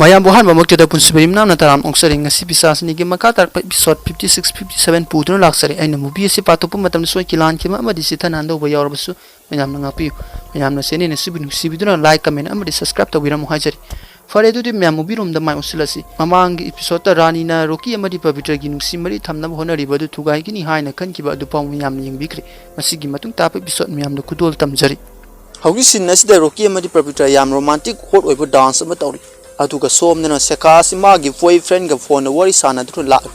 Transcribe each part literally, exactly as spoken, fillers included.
ꯃꯌꯥꯝꯕꯨ ꯑꯍꯥꯟꯕꯃꯛꯇꯗ ꯄꯨꯟꯁꯤꯕꯔꯤ ꯃꯅꯥꯝꯅ ꯇꯔꯥꯝ ꯑꯣꯛꯆꯔꯤ꯫ ꯉꯁꯤ ꯄꯤꯁꯥꯁꯤꯅꯤꯒꯤ ꯃꯈꯥ ꯇꯥꯔꯛꯄ episode fifty six, fifty seven ꯄꯨꯗꯨꯅ ꯂꯥꯛꯆꯔꯤ꯫ ꯑꯩꯅ movie ꯑꯁꯤ ꯄꯥꯊꯣꯛꯄ ꯃꯇꯝꯗ ꯁꯣꯏꯈꯤ ꯂꯥꯟꯈꯤꯕ ꯑꯃꯗꯤ ꯆꯤꯊꯅꯍꯟꯗꯧꯕ ꯌꯥꯎꯔꯕꯁꯨ ꯃꯌꯥꯝꯅ ꯉꯥꯛꯄꯤꯌꯨ꯫ ꯃꯌꯥꯝꯅ channel ꯑꯁꯤꯕꯨ ꯅꯨꯡꯁꯤꯕꯤꯗꯨꯅ like, comment ꯑꯃꯗꯤ subscribe ꯇꯧꯕꯤꯔꯝꯃꯨ ꯍꯥꯏꯖꯔꯤ꯫ ꯐꯔꯦ, ꯑꯗꯨꯗꯤ ꯃꯌꯥꯝ movie ꯔꯣꯝꯗ ꯃꯥꯏ ꯑꯣꯟꯁꯤꯜꯂꯁꯤ꯫ ꯃꯃꯥꯡꯒꯤ episode ꯇ ꯔꯥꯅꯤꯅ ꯔꯣꯀꯤ ꯑꯃꯗꯤ ꯄꯕꯤꯇ꯭ꯔꯒꯤ ꯅꯨꯡꯁꯤ ꯃꯔꯤ ꯊꯝꯅꯕ ꯍꯣꯠꯅꯔꯤꯕ ꯑꯗꯨ ꯊꯨꯒꯥꯏꯒꯅꯤ ꯍꯥꯏꯅ ꯈꯟꯈꯤꯕ ꯑꯗꯨ ꯐꯥꯎ ꯃꯌꯥꯝꯅ ꯌꯦꯡꯕꯤꯈ꯭ꯔꯦ꯫ ꯃꯁꯤꯒꯤ ꯃꯇꯨꯡ ꯇꯥꯕ episode ꯃꯌꯥꯝꯗ ꯈꯨꯗꯣꯜ ꯇꯝꯖꯔꯤ꯫ ꯍꯧꯖꯤꯛ scene ꯑꯁꯤꯗ ꯔꯣꯀꯤ ꯑꯃꯗꯤ ꯄꯕꯤꯇ꯭ꯔ ꯌꯥꯝ romantic hot ꯑꯣꯏꯕ dance ꯑꯃ ꯇꯧꯔꯤ꯫ ꯑꯗꯨꯒ ꯁꯣꯝꯗꯅ ꯁꯦꯈꯥ ꯑꯁꯤ ꯃꯥꯒꯤ boyfriend ꯒ phone ꯗ ꯋꯥꯔꯤ ꯁꯥꯟꯅꯗꯨꯅ ꯂꯥꯛꯏ꯫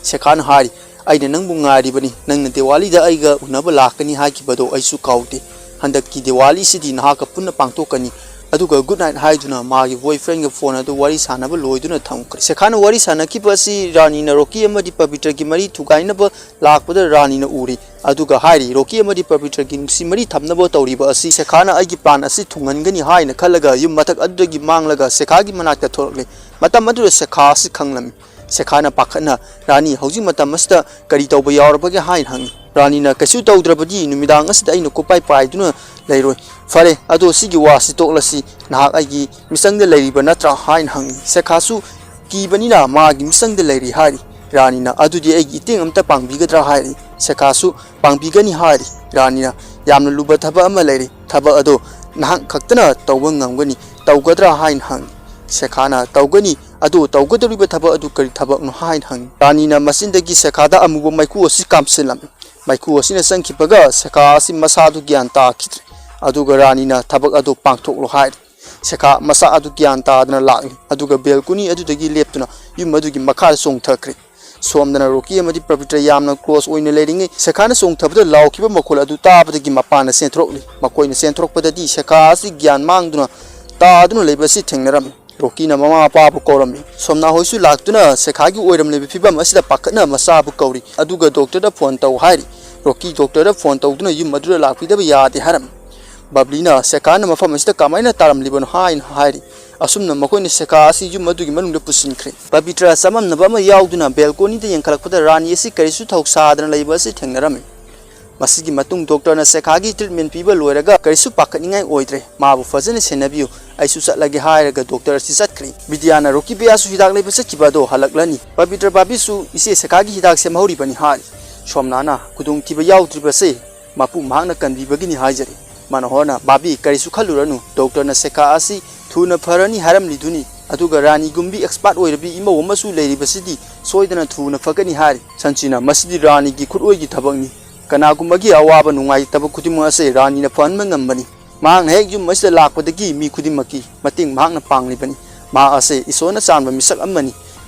ꯁꯦꯈꯥꯅ ꯍꯥꯏꯔꯤ, "ꯑꯩꯅ ꯅꯪꯕꯨ ꯉꯥꯏꯔꯤꯕꯅꯤ, ꯅꯪꯅ ꯗꯤꯋꯥꯂꯤꯗ ꯑꯩꯒ ꯎꯅꯕ ꯂꯥꯛꯀꯅꯤ ꯍꯥꯏꯈꯤꯕꯗꯣ ꯑꯩꯁꯨ ꯀꯥꯎꯗꯦ꯫ ꯍꯟꯗꯛꯀꯤ ꯗꯤꯋꯥꯂꯤꯁꯤꯗꯤ ꯅꯍꯥꯛꯀ ꯄꯨꯟꯅ ꯄꯥꯡꯊꯣꯛꯀꯅꯤ"꯫ ꯑꯗꯨꯒ good night ꯍꯥꯏꯗꯨꯅ ꯃꯥꯒꯤ boyfriend ꯒ phone ꯑꯗꯨ ꯋꯥꯔꯤ ꯁꯥꯟꯅꯕ ꯂꯣꯏꯗꯨꯅ ꯊꯝꯈ꯭ꯔꯦ꯫ ꯁꯦꯈꯥꯅ ꯋꯥꯔꯤ ꯁꯥꯟꯅꯈꯤꯕ ꯑꯁꯤ ꯔꯥꯅꯤꯅ ꯔꯣꯀꯤ ꯑꯃꯗꯤ ꯄꯕꯤꯇ꯭ꯔꯒꯤ ꯃꯔꯤ ꯊꯨꯒꯥꯏꯅꯕ ꯂꯥꯛꯄꯗ ꯔꯥꯅꯤꯅ ꯎꯔꯤ꯫ ꯑꯗꯨꯒ ꯍꯥꯏꯔꯤ, "ꯔꯣꯀꯤ ꯑꯃꯗꯤ ꯄꯕꯤꯇ꯭ꯔꯒꯤ ꯅꯨꯡꯁꯤ ꯃꯔꯤ ꯊꯝꯅꯕ ꯇꯧꯔꯤꯕ ꯑꯁꯤ ꯁꯦꯈꯥꯅ ꯑꯩꯒꯤ plan ꯑꯁꯤ ꯊꯨꯡꯍꯟꯒꯅꯤ" ꯍꯥꯏꯅ ꯈꯜꯂꯒ ꯌꯨꯝ ꯃꯊꯛ ꯑꯗꯨꯗꯒꯤ ꯃꯥꯡꯂꯒ ꯁꯦꯈꯥꯒꯤ ꯃꯅꯥꯛꯇ ꯊꯣꯔꯛꯂꯦ꯫ ꯃꯇꯝ ꯑꯗꯨꯗ ꯁꯦꯈꯥ ꯑꯁꯤ ꯈꯪꯂꯝꯃꯤ꯫ ꯁꯦꯈꯥꯅ ꯄꯥꯈꯠꯅ, "ꯔꯥꯅꯤ, ꯍꯧꯖꯤꯛ ꯃꯇꯝ ꯑꯁꯤꯗ ꯀꯔꯤ ꯇꯧꯕ ꯌꯥꯎꯔꯕꯒꯦ?" ꯍꯥꯏꯅ ꯍꯪꯉꯤ꯫ ꯔꯥꯅꯤꯅ, "ꯀꯩꯁꯨ ꯇꯧꯗ꯭ꯔꯕꯗꯤ ꯅꯨꯃꯤꯗꯥꯡ ꯑꯁꯤꯗ ꯑꯩꯅ ꯀꯣꯄꯥꯏ ꯄꯥꯏꯗꯨꯅ ꯂꯩꯔꯣꯏ꯫ ꯐꯔꯦ, ꯑꯗꯣ ꯁꯤꯒꯤ ꯋꯥꯁꯤ ꯇꯣꯛꯂꯁꯤ꯫ ꯅꯍꯥꯛ ꯑꯩꯒꯤ ꯃꯤꯆꯪꯗ ꯂꯩꯔꯤꯕ ꯅꯠꯇ꯭ꯔꯥ?" ꯍꯥꯏꯅ ꯍꯪꯉꯤ꯫ ꯁꯦꯈꯥꯁꯨ ꯀꯤꯕꯅꯤꯅ ꯃꯥꯒꯤ ꯃꯤꯆꯪꯗ ꯂꯩꯔꯤ ꯍꯥꯏꯔꯤ꯫ ꯔꯥꯅꯤꯅ, "ꯑꯗꯨꯗꯤ ꯑꯩꯒꯤ ꯏꯇꯦꯡ ꯑꯝꯇ ꯄꯥꯡꯕꯤꯒꯗ꯭ꯔꯥ?" ꯍꯥꯏꯔꯤ꯫ ꯁꯦꯈꯥꯁꯨ, "ꯄꯥꯡꯕꯤꯒꯅꯤ" ꯍꯥꯏꯔꯤ꯫ ꯔꯥꯅꯤꯅ, "ꯌꯥꯝꯅ ꯂꯨꯕ ꯊꯕꯛ ꯑꯃ ꯂꯩꯔꯤ꯫ ꯊꯕꯛ ꯑꯗꯣ ꯅꯍꯥꯛ ꯈꯛꯇꯅ ꯇꯧꯕ ꯉꯝꯒꯅꯤ꯫ ꯇꯧꯒꯗ꯭ꯔꯥ?" ꯍꯥꯏꯅ ꯍꯪꯉꯤ꯫ ꯁꯦꯈꯥꯅ, "ꯇꯧꯒꯅꯤ꯫ ꯑꯗꯨ ꯇꯧꯒꯗꯧꯔꯤꯕ ꯊꯕꯛ ꯑꯗꯨ ꯀꯔꯤ ꯊꯕꯛꯅꯣ?" ꯍꯥꯏꯅ ꯍꯪꯉꯤ꯫ ꯔꯥꯅꯤꯅ ꯃꯆꯤꯟꯗꯒꯤ ꯁꯦꯈꯥꯗ ꯑꯃꯨꯕ ꯃꯩꯈꯨ ꯑꯁꯤ ꯀꯥꯝꯁꯤꯜꯂꯝꯃꯤ꯫ ꯃꯩꯈꯨ ꯑꯁꯤꯅ ꯆꯪꯈꯤꯕꯒ ꯁꯦꯈꯥ ꯑꯁꯤ ꯃꯁꯥꯗꯨ ꯒ꯭ꯌꯥꯟ ꯇꯥꯈꯤꯗ꯭ꯔꯦ꯫ ꯑꯗꯨꯒ ꯔꯥꯅꯤꯅ, "ꯊꯕꯛ ꯑꯗꯨ ꯄꯥꯡꯊꯣꯛꯂꯣ" ꯍꯥꯏꯔꯤ꯫ ꯁꯦꯈꯥ ꯃꯁꯥ ꯑꯗꯨ ꯒ꯭ꯌꯥꯟ ꯇꯥꯗꯅ ꯂꯥꯛꯂꯤ꯫ ꯑꯗꯨꯒ balcony ꯑꯗꯨꯗꯒꯤ ꯂꯦꯞꯇꯨꯅ ꯌꯨꯝ ꯑꯗꯨꯒꯤ ꯃꯈꯥꯗ ꯆꯣꯡꯊꯈ꯭ꯔꯦ꯫ ꯁꯣꯝꯗꯅ ꯔꯣꯀꯤ ꯑꯃꯗꯤ ꯄꯕꯤꯇ꯭ꯔ ꯌꯥꯝꯅ close ꯑꯣꯏꯅ ꯂꯩꯔꯤꯉꯩ ꯁꯦꯈꯥꯅ ꯆꯣꯡꯊꯕꯗ ꯂꯥꯎꯈꯤꯕ ꯃꯈꯣꯜ ꯑꯗꯨ ꯇꯥꯕꯗꯒꯤ ꯃꯄꯥꯟꯗ ꯆꯦꯟꯊꯣꯔꯛꯂꯤ꯫ ꯃꯈꯣꯏꯅ ꯆꯦꯟꯊꯣꯔꯛꯄꯗꯗꯤ ꯁꯦꯈꯥ ꯑꯁꯤ ꯒ꯭ꯌꯥꯟ ꯃꯥꯡꯗꯨꯅ ꯇꯥꯗꯨꯅ ꯂꯩꯕ ꯑꯁꯤ ꯊꯦꯡꯅꯔꯝꯃꯤ꯫ ꯔꯣꯀꯤꯅ ꯃꯃꯥ ꯃꯄꯥꯕꯨ ꯀꯧꯔꯝꯃꯤ꯫ ꯁꯣꯝꯅꯥ ꯍꯣꯏꯁꯨ ꯂꯥꯛꯇꯨꯅ ꯁꯦꯈꯥꯒꯤ ꯑꯣꯏꯔꯝꯂꯤꯕ ꯐꯤꯕꯝ ꯑꯁꯤꯗ ꯄꯥꯈꯠꯅ ꯃꯆꯥꯕꯨ ꯀꯧꯔꯤ꯫ ꯑꯗꯨꯒ doctor ꯗ phone ꯇꯧ ꯍꯥꯏꯔꯤ꯫ ꯔꯣꯀꯤ doctor ꯗ phone ꯇꯧꯗꯨꯅ ꯌꯨꯝ ꯑꯗꯨꯗ ꯂꯥꯛꯄꯤꯗꯕ ꯌꯥꯗꯦ ꯍꯥꯏꯔꯝꯃꯤ꯫ ꯕꯕ꯭ꯂꯤꯅ ꯁꯦꯈꯥꯅ ꯃꯐꯝ ꯑꯁꯤꯗ ꯀꯃꯥꯏꯅ ꯇꯥꯔꯝꯂꯤꯕꯅꯣ ꯍꯥꯏꯅ ꯍꯥꯏꯔꯤ꯫ ꯑꯁꯨꯝꯅ ꯃꯈꯣꯏꯅ ꯁꯦꯈꯥ ꯑꯁꯤ ꯌꯨꯝ ꯑꯗꯨꯒꯤ ꯃꯅꯨꯡꯗ ꯄꯨꯁꯤꯟꯈ꯭ꯔꯦ꯫ ꯄꯕꯤꯇ꯭ꯔ ꯆꯃꯝꯅꯕ ꯑꯃ ꯌꯥꯎꯗꯨꯅ balcony ꯗ ꯌꯦꯡꯈꯠꯂꯛꯄꯗ ꯔꯥꯅꯤ ꯑꯁꯤ ꯀꯔꯤꯁꯨ ꯊꯧꯁꯥꯗꯅ ꯂꯩꯕ ꯑꯁꯤ ꯊꯦꯡꯅꯔꯝꯃꯤ꯫ ꯃꯁꯤꯒꯤ ꯃꯇꯨꯡ ꯗꯣꯛꯇꯔꯅ ꯁꯦꯈꯥꯒꯤ ꯇ꯭ꯔꯤꯠꯃꯦꯟ ꯄꯤꯕ ꯂꯣꯏꯔꯒ, "ꯀꯔꯤꯁꯨ ꯄꯥꯈꯠꯅꯤꯡꯉꯥꯏ ꯑꯣꯏꯗ꯭ꯔꯦ, ꯃꯥꯕꯨ ꯐꯖꯅ ꯁꯦꯟꯅꯕꯤꯌꯨ, ꯑꯩꯁꯨ ꯆꯠꯂꯒꯦ" ꯍꯥꯏꯔꯒ ꯗꯣꯛꯇꯔ ꯑꯁꯤ ꯆꯠꯈ꯭ꯔꯦ꯫ ꯕꯤꯗ꯭ꯌꯥꯅ ꯔꯣꯀꯤ ꯕꯌꯥꯁꯨ ꯍꯤꯗꯥꯛ ꯂꯩꯕ ꯆꯠꯈꯤꯕ ꯑꯗꯣ ꯍꯜꯂꯛꯂꯅꯤ꯫ ꯄꯕꯤꯇ꯭ꯔ ꯕꯥꯕꯤꯁꯨ ꯏꯆꯦ ꯁꯦꯈꯥꯒꯤ ꯍꯤꯗꯥꯛ ꯁꯦꯝꯍꯧꯔꯤꯕꯅꯤ ꯍꯥꯏꯔꯤ꯫ ꯁꯣꯝꯅꯥꯅ ꯈꯨꯗꯣꯡꯊꯤꯕ ꯌꯥꯎꯗ꯭ꯔꯤꯕꯁꯦ ꯃꯄꯨ ꯃꯍꯥꯛꯅ ꯀꯟꯕꯤꯕꯒꯤꯅꯤ ꯍꯥꯏꯖꯔꯤ꯫ ꯃꯅꯣꯍꯔꯅ, "ꯕꯥꯕꯤ, ꯀꯔꯤꯁꯨ ꯈꯜꯂꯨꯔꯅꯨ, ꯗꯣꯛꯇꯔꯅ ꯁꯦꯈꯥ ꯑꯁꯤ ꯊꯨꯅ ꯐꯔꯅꯤ ꯍꯥꯏꯔꯝꯂꯤꯗꯨꯅꯤ꯫ ꯑꯗꯨꯒ ꯔꯥꯅꯤꯒꯨꯝꯕꯤ ꯑꯦꯛꯁꯄꯥꯔꯠ ꯑꯣꯏꯔꯕꯤ ꯏꯃꯧ ꯑꯃꯁꯨ ꯂꯩꯔꯤꯕꯁꯤꯗꯤ ꯁꯣꯏꯗꯅ ꯊꯨꯅ ꯐꯒꯅꯤ" ꯍꯥꯏꯔꯤ꯫ ꯁꯟꯆꯤꯅ, "ꯃꯁꯤꯗꯤ ꯔꯥꯅꯤꯒꯤ ꯈꯨꯠꯑꯣꯏꯒꯤ ꯊꯕꯛꯅꯤ꯫ ꯀꯅꯥꯒꯨꯝꯕꯒꯤ ꯑꯋꯥꯕ ꯅꯨꯡꯉꯥꯏꯇꯕ ꯈꯨꯗꯤꯡꯃꯛ ꯑꯁꯦ ꯔꯥꯅꯤꯅ ꯐꯍꯟꯕ ꯉꯝꯕꯅꯤ꯫ ꯃꯍꯥꯛꯅ ꯍꯦꯛ ꯌꯨꯝ ꯑꯁꯤꯗ ꯂꯥꯛꯄꯗꯒꯤ ꯃꯤ ꯈꯨꯗꯤꯡꯃꯛꯀꯤ ꯃꯇꯦꯡ ꯃꯍꯥꯛꯅ ꯄꯥꯡꯂꯤꯕꯅꯤ꯫ ꯃꯍꯥꯛ ꯑꯁꯦ ꯏꯁꯣꯔꯅ ꯆꯥꯟꯕ ꯃꯤꯁꯛ ꯑꯃꯅꯤ꯫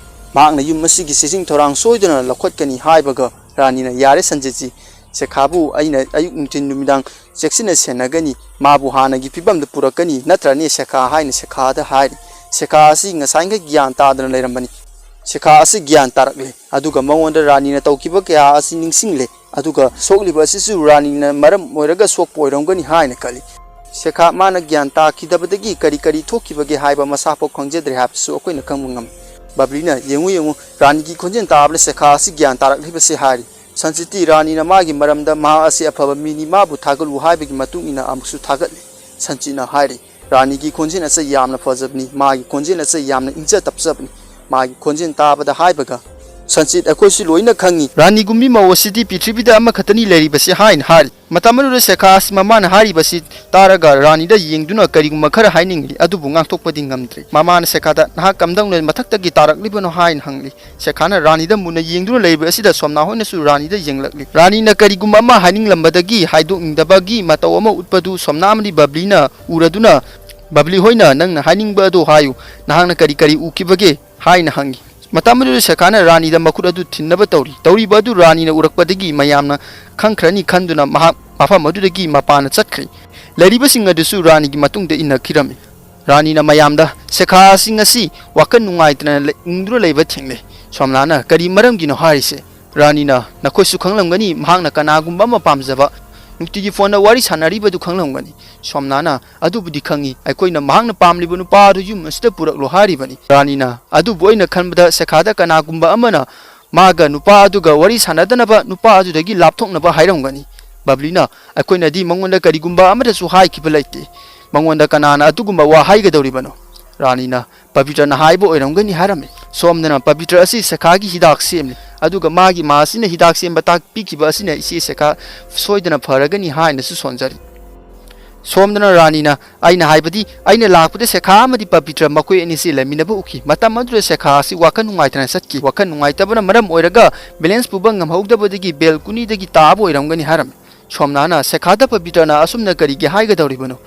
ꯃꯍꯥꯛꯅ ꯌꯨꯝ ꯑꯁꯤꯒꯤ ꯆꯦꯛꯁꯤꯟ ꯊꯧꯔꯥꯡ ꯁꯣꯏꯗꯅ ꯂꯧꯈꯠꯀꯅꯤ" ꯍꯥꯏꯕꯒ ꯔꯥꯅꯤꯅ, "ꯌꯥꯔꯦ ꯁꯟꯖꯤꯠꯖꯤ, ꯁꯦꯈꯥꯕꯨ ꯑꯩꯅ ꯑꯌꯨꯛ ꯅꯨꯡꯊꯤꯟ ꯅꯨꯃꯤꯗꯥꯡ ꯆꯦꯛꯁꯤꯟꯅ ꯁꯦꯟꯅꯒꯅꯤ꯫ ꯃꯥꯕꯨ ꯍꯥꯟꯅꯒꯤ ꯐꯤꯕꯝꯗ ꯄꯨꯔꯛꯀꯅꯤ, ꯅꯠꯇ꯭ꯔꯅꯦ ꯁꯦꯈꯥ?" ꯍꯥꯏꯅ ꯁꯦꯈꯥꯗ ꯍꯥꯏꯔꯤ꯫ ꯁꯦꯈꯥ ꯑꯁꯤ ꯉꯁꯥꯏꯈꯩ ꯒ꯭ꯌꯥꯟ ꯇꯥꯗꯅ ꯂꯩꯔꯝꯕꯅꯤ꯫ ꯁꯦꯈꯥ ꯑꯁꯤ ꯒ꯭ꯌꯥꯟ ꯇꯥꯔꯛꯂꯦ꯫ ꯑꯗꯨꯒ ꯃꯉꯣꯟꯗ ꯔꯥꯅꯤꯅ ꯇꯧꯈꯤꯕ ꯀꯌꯥ ꯑꯁꯤ ꯅꯤꯡꯁꯤꯡꯂꯦ꯫ ꯑꯗꯨꯒ ꯁꯣꯛꯂꯤꯕ ꯑꯁꯤꯁꯨ ꯔꯥꯅꯤꯅ ꯃꯔꯝ ꯑꯣꯏꯔꯒ ꯁꯣꯛꯄ ꯑꯣꯏꯔꯝꯒꯅꯤ ꯍꯥꯏꯅ ꯈꯜꯂꯤ꯫ ꯁꯦꯈꯥ ꯃꯥꯅ ꯒ꯭ꯌꯥꯟ ꯇꯥꯈꯤꯗꯕꯗꯒꯤ ꯀꯔꯤ ꯀꯔꯤ ꯊꯣꯛꯈꯤꯕꯒꯦ ꯍꯥꯏꯕ ꯃꯁꯥꯐꯥꯎ ꯈꯪꯖꯗ꯭ꯔꯦ ꯍꯥꯏꯕꯁꯨ ꯑꯩꯈꯣꯏꯅ ꯈꯪꯕ ꯉꯝꯃꯤ꯫ ꯕꯕ꯭ꯂꯤꯅ, "ꯌꯦꯡꯉꯨ, ꯌꯦꯡꯉꯨ, ꯔꯥꯅꯤꯒꯤ ꯈꯣꯟꯖꯦꯜ ꯇꯥꯕꯗ ꯁꯦꯈꯥ ꯑꯁꯤ ꯒ꯭ꯌꯥꯟ ꯇꯥꯔꯛꯂꯤꯕꯁꯦ" ꯍꯥꯏꯔꯤ꯫ ꯁꯟꯆꯤꯠꯇꯤ ꯔꯥꯅꯤꯅ ꯃꯥꯒꯤ ꯃꯔꯝꯗ, "ꯃꯍꯥꯛ ꯑꯁꯤ ꯑꯐꯕ ꯃꯤꯅꯤ, ꯃꯥꯕꯨ ꯊꯥꯒꯠꯂꯨ" ꯍꯥꯏꯕꯒꯤ ꯃꯇꯨꯡ ꯏꯟꯅ ꯑꯃꯨꯛꯁꯨ ꯊꯥꯒꯠꯂꯤ꯫ ꯁꯟꯆꯤꯠꯅ ꯍꯥꯏꯔꯤ, "ꯔꯥꯅꯤꯒꯤ ꯈꯣꯟꯖꯦꯜ ꯑꯁꯤ ꯌꯥꯝꯅ ꯐꯖꯕꯅꯤ, ꯃꯥꯒꯤ ꯈꯣꯟꯖꯦꯜ ꯑꯁꯤ ꯌꯥꯝꯅ ꯏꯪꯖ ꯇꯞꯆꯕꯅꯤ, ꯃꯥꯒꯤ ꯈꯣꯟꯖꯦꯜ ꯇꯥꯕꯗ" ꯍꯥꯏꯕꯒ, "ꯁꯟꯆꯤꯠ, ꯑꯩꯈꯣꯏꯁꯨ ꯂꯣꯏꯅ ꯈꯪꯉꯤ, ꯔꯥꯅꯤꯒꯨꯝꯕꯤ ꯃꯧ ꯑꯁꯤꯗꯤ ꯄ꯭ꯔꯤꯊꯤꯕꯤꯗ ꯑꯃꯈꯛꯇꯅꯤ ꯂꯩꯔꯤꯕꯁꯤ" ꯍꯥꯏꯅ ꯍꯥꯏꯔꯤ꯫ ꯃꯇꯝ ꯑꯗꯨꯗ ꯁꯦꯈꯥ ꯑꯁꯤ ꯃꯃꯥꯅ ꯍꯥꯏꯔꯤꯕꯁꯤ ꯇꯥꯔꯒ ꯔꯥꯅꯤꯗ ꯌꯦꯡꯗꯨꯅ ꯀꯔꯤꯒꯨꯝꯕ ꯈꯔ ꯍꯥꯏꯅꯤꯡꯂꯤ, ꯑꯗꯨꯕꯨ ꯉꯥꯡꯊꯣꯛꯄꯗꯤ ꯉꯝꯗ꯭ꯔꯦ꯫ ꯃꯃꯥꯅ ꯁꯦꯈꯥꯗ, "ꯅꯍꯥꯛ ꯀꯝꯗꯧꯅ ꯃꯊꯛꯇꯒꯤ ꯇꯥꯔꯛꯂꯤꯕꯅꯣ?" ꯍꯥꯏꯅ ꯍꯪꯂꯤ꯫ ꯁꯦꯈꯥꯅ ꯔꯥꯅꯤꯗ ꯃꯨꯟꯅ ꯌꯦꯡꯗꯨꯅ ꯂꯩꯕ ꯑꯁꯤꯗ ꯁꯣꯝꯅꯥ ꯍꯣꯏꯅꯁꯨ ꯔꯥꯅꯤꯗ ꯌꯦꯡꯂꯛꯂꯤ꯫ ꯔꯥꯅꯤꯅ ꯀꯔꯤꯒꯨꯝꯕ ꯑꯃ ꯍꯥꯏꯅꯤꯡꯂꯝꯕꯗꯒꯤ ꯍꯥꯏꯗꯣꯛꯅꯤꯡꯗꯕꯒꯤ ꯃꯇꯧ ꯑꯃ ꯎꯠꯄꯗꯨ ꯁꯣꯝꯅꯥ ꯑꯃꯗꯤ ꯕꯕ꯭ꯂꯤꯅ ꯎꯔꯗꯨꯅ, "ꯕꯕ꯭ꯂꯤ ꯍꯣꯏꯅ ꯅꯪꯅ ꯍꯥꯏꯅꯤꯡꯕ ꯑꯗꯨ ꯍꯥꯏꯌꯨ, ꯅꯍꯥꯛꯅ ꯀꯔꯤ ꯀꯔꯤ ꯎꯈꯤꯕꯒꯦ?" ꯍꯥꯏꯅ ꯍꯪꯉꯤ꯫ ꯃꯇꯝ ꯑꯗꯨꯗ ꯁꯦꯈꯥꯅ ꯔꯥꯅꯤꯗ ꯃꯈꯨꯠ ꯑꯗꯨ ꯊꯤꯟꯅꯕ ꯇꯧꯔꯤ꯫ ꯇꯧꯔꯤꯕ ꯑꯗꯨ ꯔꯥꯅꯤꯅ ꯎꯔꯛꯄꯗꯒꯤ ꯃꯌꯥꯝꯅ ꯈꯪꯈ꯭ꯔꯅꯤ ꯈꯟꯗꯨꯅ ꯃꯍꯥꯛ ꯃꯐꯝ ꯑꯗꯨꯗꯒꯤ ꯃꯄꯥꯟꯗ ꯆꯠꯈ꯭ꯔꯦ꯫ ꯂꯩꯔꯤꯕꯁꯤꯡ ꯑꯗꯨꯁꯨ ꯔꯥꯅꯤꯒꯤ ꯃꯇꯨꯡꯗ ꯏꯟꯅꯈꯤꯔꯝꯃꯤ꯫ ꯔꯥꯅꯤꯅ ꯃꯌꯥꯝꯗ, "ꯁꯦꯈꯥ ꯑꯁꯤ ꯉꯁꯤ ꯋꯥꯈꯜ ꯅꯨꯡꯉꯥꯏꯇꯅ ꯂꯩ-, ꯎꯪꯗꯨꯅ ꯂꯩꯕ ꯊꯦꯡꯅꯩ꯫" ꯁꯣꯝꯂꯥꯅ, "ꯀꯔꯤ ꯃꯔꯝꯒꯤꯅꯣ ꯍꯥꯏꯔꯤꯁꯦ?" ꯔꯥꯅꯤꯅ, "ꯅꯈꯣꯏꯁꯨ ꯈꯪꯂꯝꯒꯅꯤ, ꯃꯍꯥꯛꯅ ꯀꯅꯥꯒꯨꯝꯕ ꯑꯃ ꯄꯥꯝꯖꯕ, ꯅꯨꯡꯇꯤꯒꯤ ꯐꯣꯟꯗ ꯋꯥꯔꯤ ꯁꯥꯟꯅꯔꯤꯕꯗꯨ ꯈꯪꯂꯝꯒꯅꯤ꯫" ꯁꯣꯝꯂꯥꯅ, "ꯑꯗꯨꯕꯨꯗꯤ ꯈꯪꯏ, ꯑꯩꯈꯣꯏꯅ ꯃꯍꯥꯛꯅ ꯄꯥꯝꯂꯤꯕ ꯅꯨꯄꯥ ꯑꯗꯨ ꯌꯨꯝ ꯑꯁꯤꯗ ꯄꯨꯔꯛꯂꯣ ꯍꯥꯏꯔꯤꯕꯅꯤ꯫" ꯔꯥꯅꯤꯅ, "ꯑꯗꯨꯕꯨ ꯑꯩꯅ ꯈꯟꯕꯗ ꯁꯦꯈꯥꯗ ꯀꯅꯥꯒꯨꯝꯕ ꯑꯃꯅ ꯃꯥꯒ ꯅꯨꯄꯥ ꯑꯗꯨꯒ ꯋꯥꯔꯤ ꯁꯥꯟꯅꯗꯅꯕ ꯅꯨꯄꯥ ꯑꯗꯨꯗꯒꯤ ꯂꯥꯞꯊꯣꯛꯅꯕ ꯍꯥꯏꯔꯝꯒꯅꯤ꯫ ꯕꯕ꯭ꯂꯤꯅ, "ꯑꯩꯈꯣꯏꯅꯗꯤ ꯃꯉꯣꯟꯗ ꯀꯔꯤꯒꯨꯝꯕ ꯑꯃꯠꯇꯁꯨ ꯍꯥꯏꯈꯤꯕ ꯂꯩꯇꯦ꯫ ꯃꯉꯣꯟꯗ ꯀꯅꯥꯅ ꯑꯗꯨꯒꯨꯝꯕ ꯋꯥ ꯍꯥꯏꯒꯗꯧꯔꯤꯕꯅꯣ?" ꯔꯥꯅꯤꯅ, "ꯄꯕꯤꯇ꯭ꯔꯅ ꯍꯥꯏꯕ ꯑꯣꯏꯔꯝꯒꯅꯤ" ꯍꯥꯏꯔꯝꯃꯤ꯫ ꯁꯣꯝꯗꯅ ꯄꯕꯤꯇ꯭ꯔ ꯑꯁꯤ ꯁꯦꯈꯥꯒꯤ ꯍꯤꯗꯥꯛ ꯁꯦꯝꯂꯤ, ꯑꯗꯨꯒ ꯃꯥꯒꯤ ꯃꯥ ꯑꯁꯤꯅ ꯍꯤꯗꯥꯛ ꯁꯦꯝꯕ ꯇꯥꯛꯄꯤꯈꯤꯕ ꯑꯁꯤꯅ ꯏꯆꯦ ꯁꯦꯈꯥ ꯁꯣꯏꯗꯅ ꯐꯔꯒꯅꯤ ꯍꯥꯏꯅꯁꯨ ꯁꯣꯟꯖꯔꯤ꯫ ꯁꯣꯝꯗꯅ ꯔꯥꯅꯤꯅ, "ꯑꯩꯅ ꯍꯥꯏꯕꯗꯤ, ꯑꯩꯅ ꯂꯥꯛꯄꯗ ꯁꯦꯈꯥ ꯑꯃꯗꯤ ꯄꯕꯤꯇ꯭ꯔ ꯃꯈꯣꯏ ꯑꯅꯤꯁꯤ ꯂꯩꯃꯤꯟꯅꯕ ꯎꯈꯤ꯫ ꯃꯇꯝ ꯑꯗꯨꯗ ꯁꯦꯈꯥ ꯑꯁꯤ ꯋꯥꯈꯜ ꯅꯨꯡꯉꯥꯏꯇꯅ ꯆꯠꯈꯤ꯫ ꯋꯥꯈꯜ ꯅꯨꯡꯉꯥꯏꯇꯕꯅ ꯃꯔꯝ ꯑꯣꯏꯔꯒ ꯕꯦꯂꯦꯟꯁ ꯄꯨꯕ ꯉꯝꯍꯧꯗꯕꯗꯒꯤ ꯕꯦꯜꯀꯨꯅꯤꯗꯒꯤ ꯇꯥꯕ ꯑꯣꯏꯔꯝꯒꯅꯤ" ꯍꯥꯏꯔꯝꯃꯤ꯫ ꯁꯣꯝꯅꯥꯅ, "ꯁꯦꯈꯥꯗ ꯄꯕꯤꯇ꯭ꯔꯅ ꯑꯁꯨꯝꯅ ꯀꯔꯤꯒꯤ ꯍꯥꯏꯒꯗꯧꯔꯤꯕꯅꯣ?"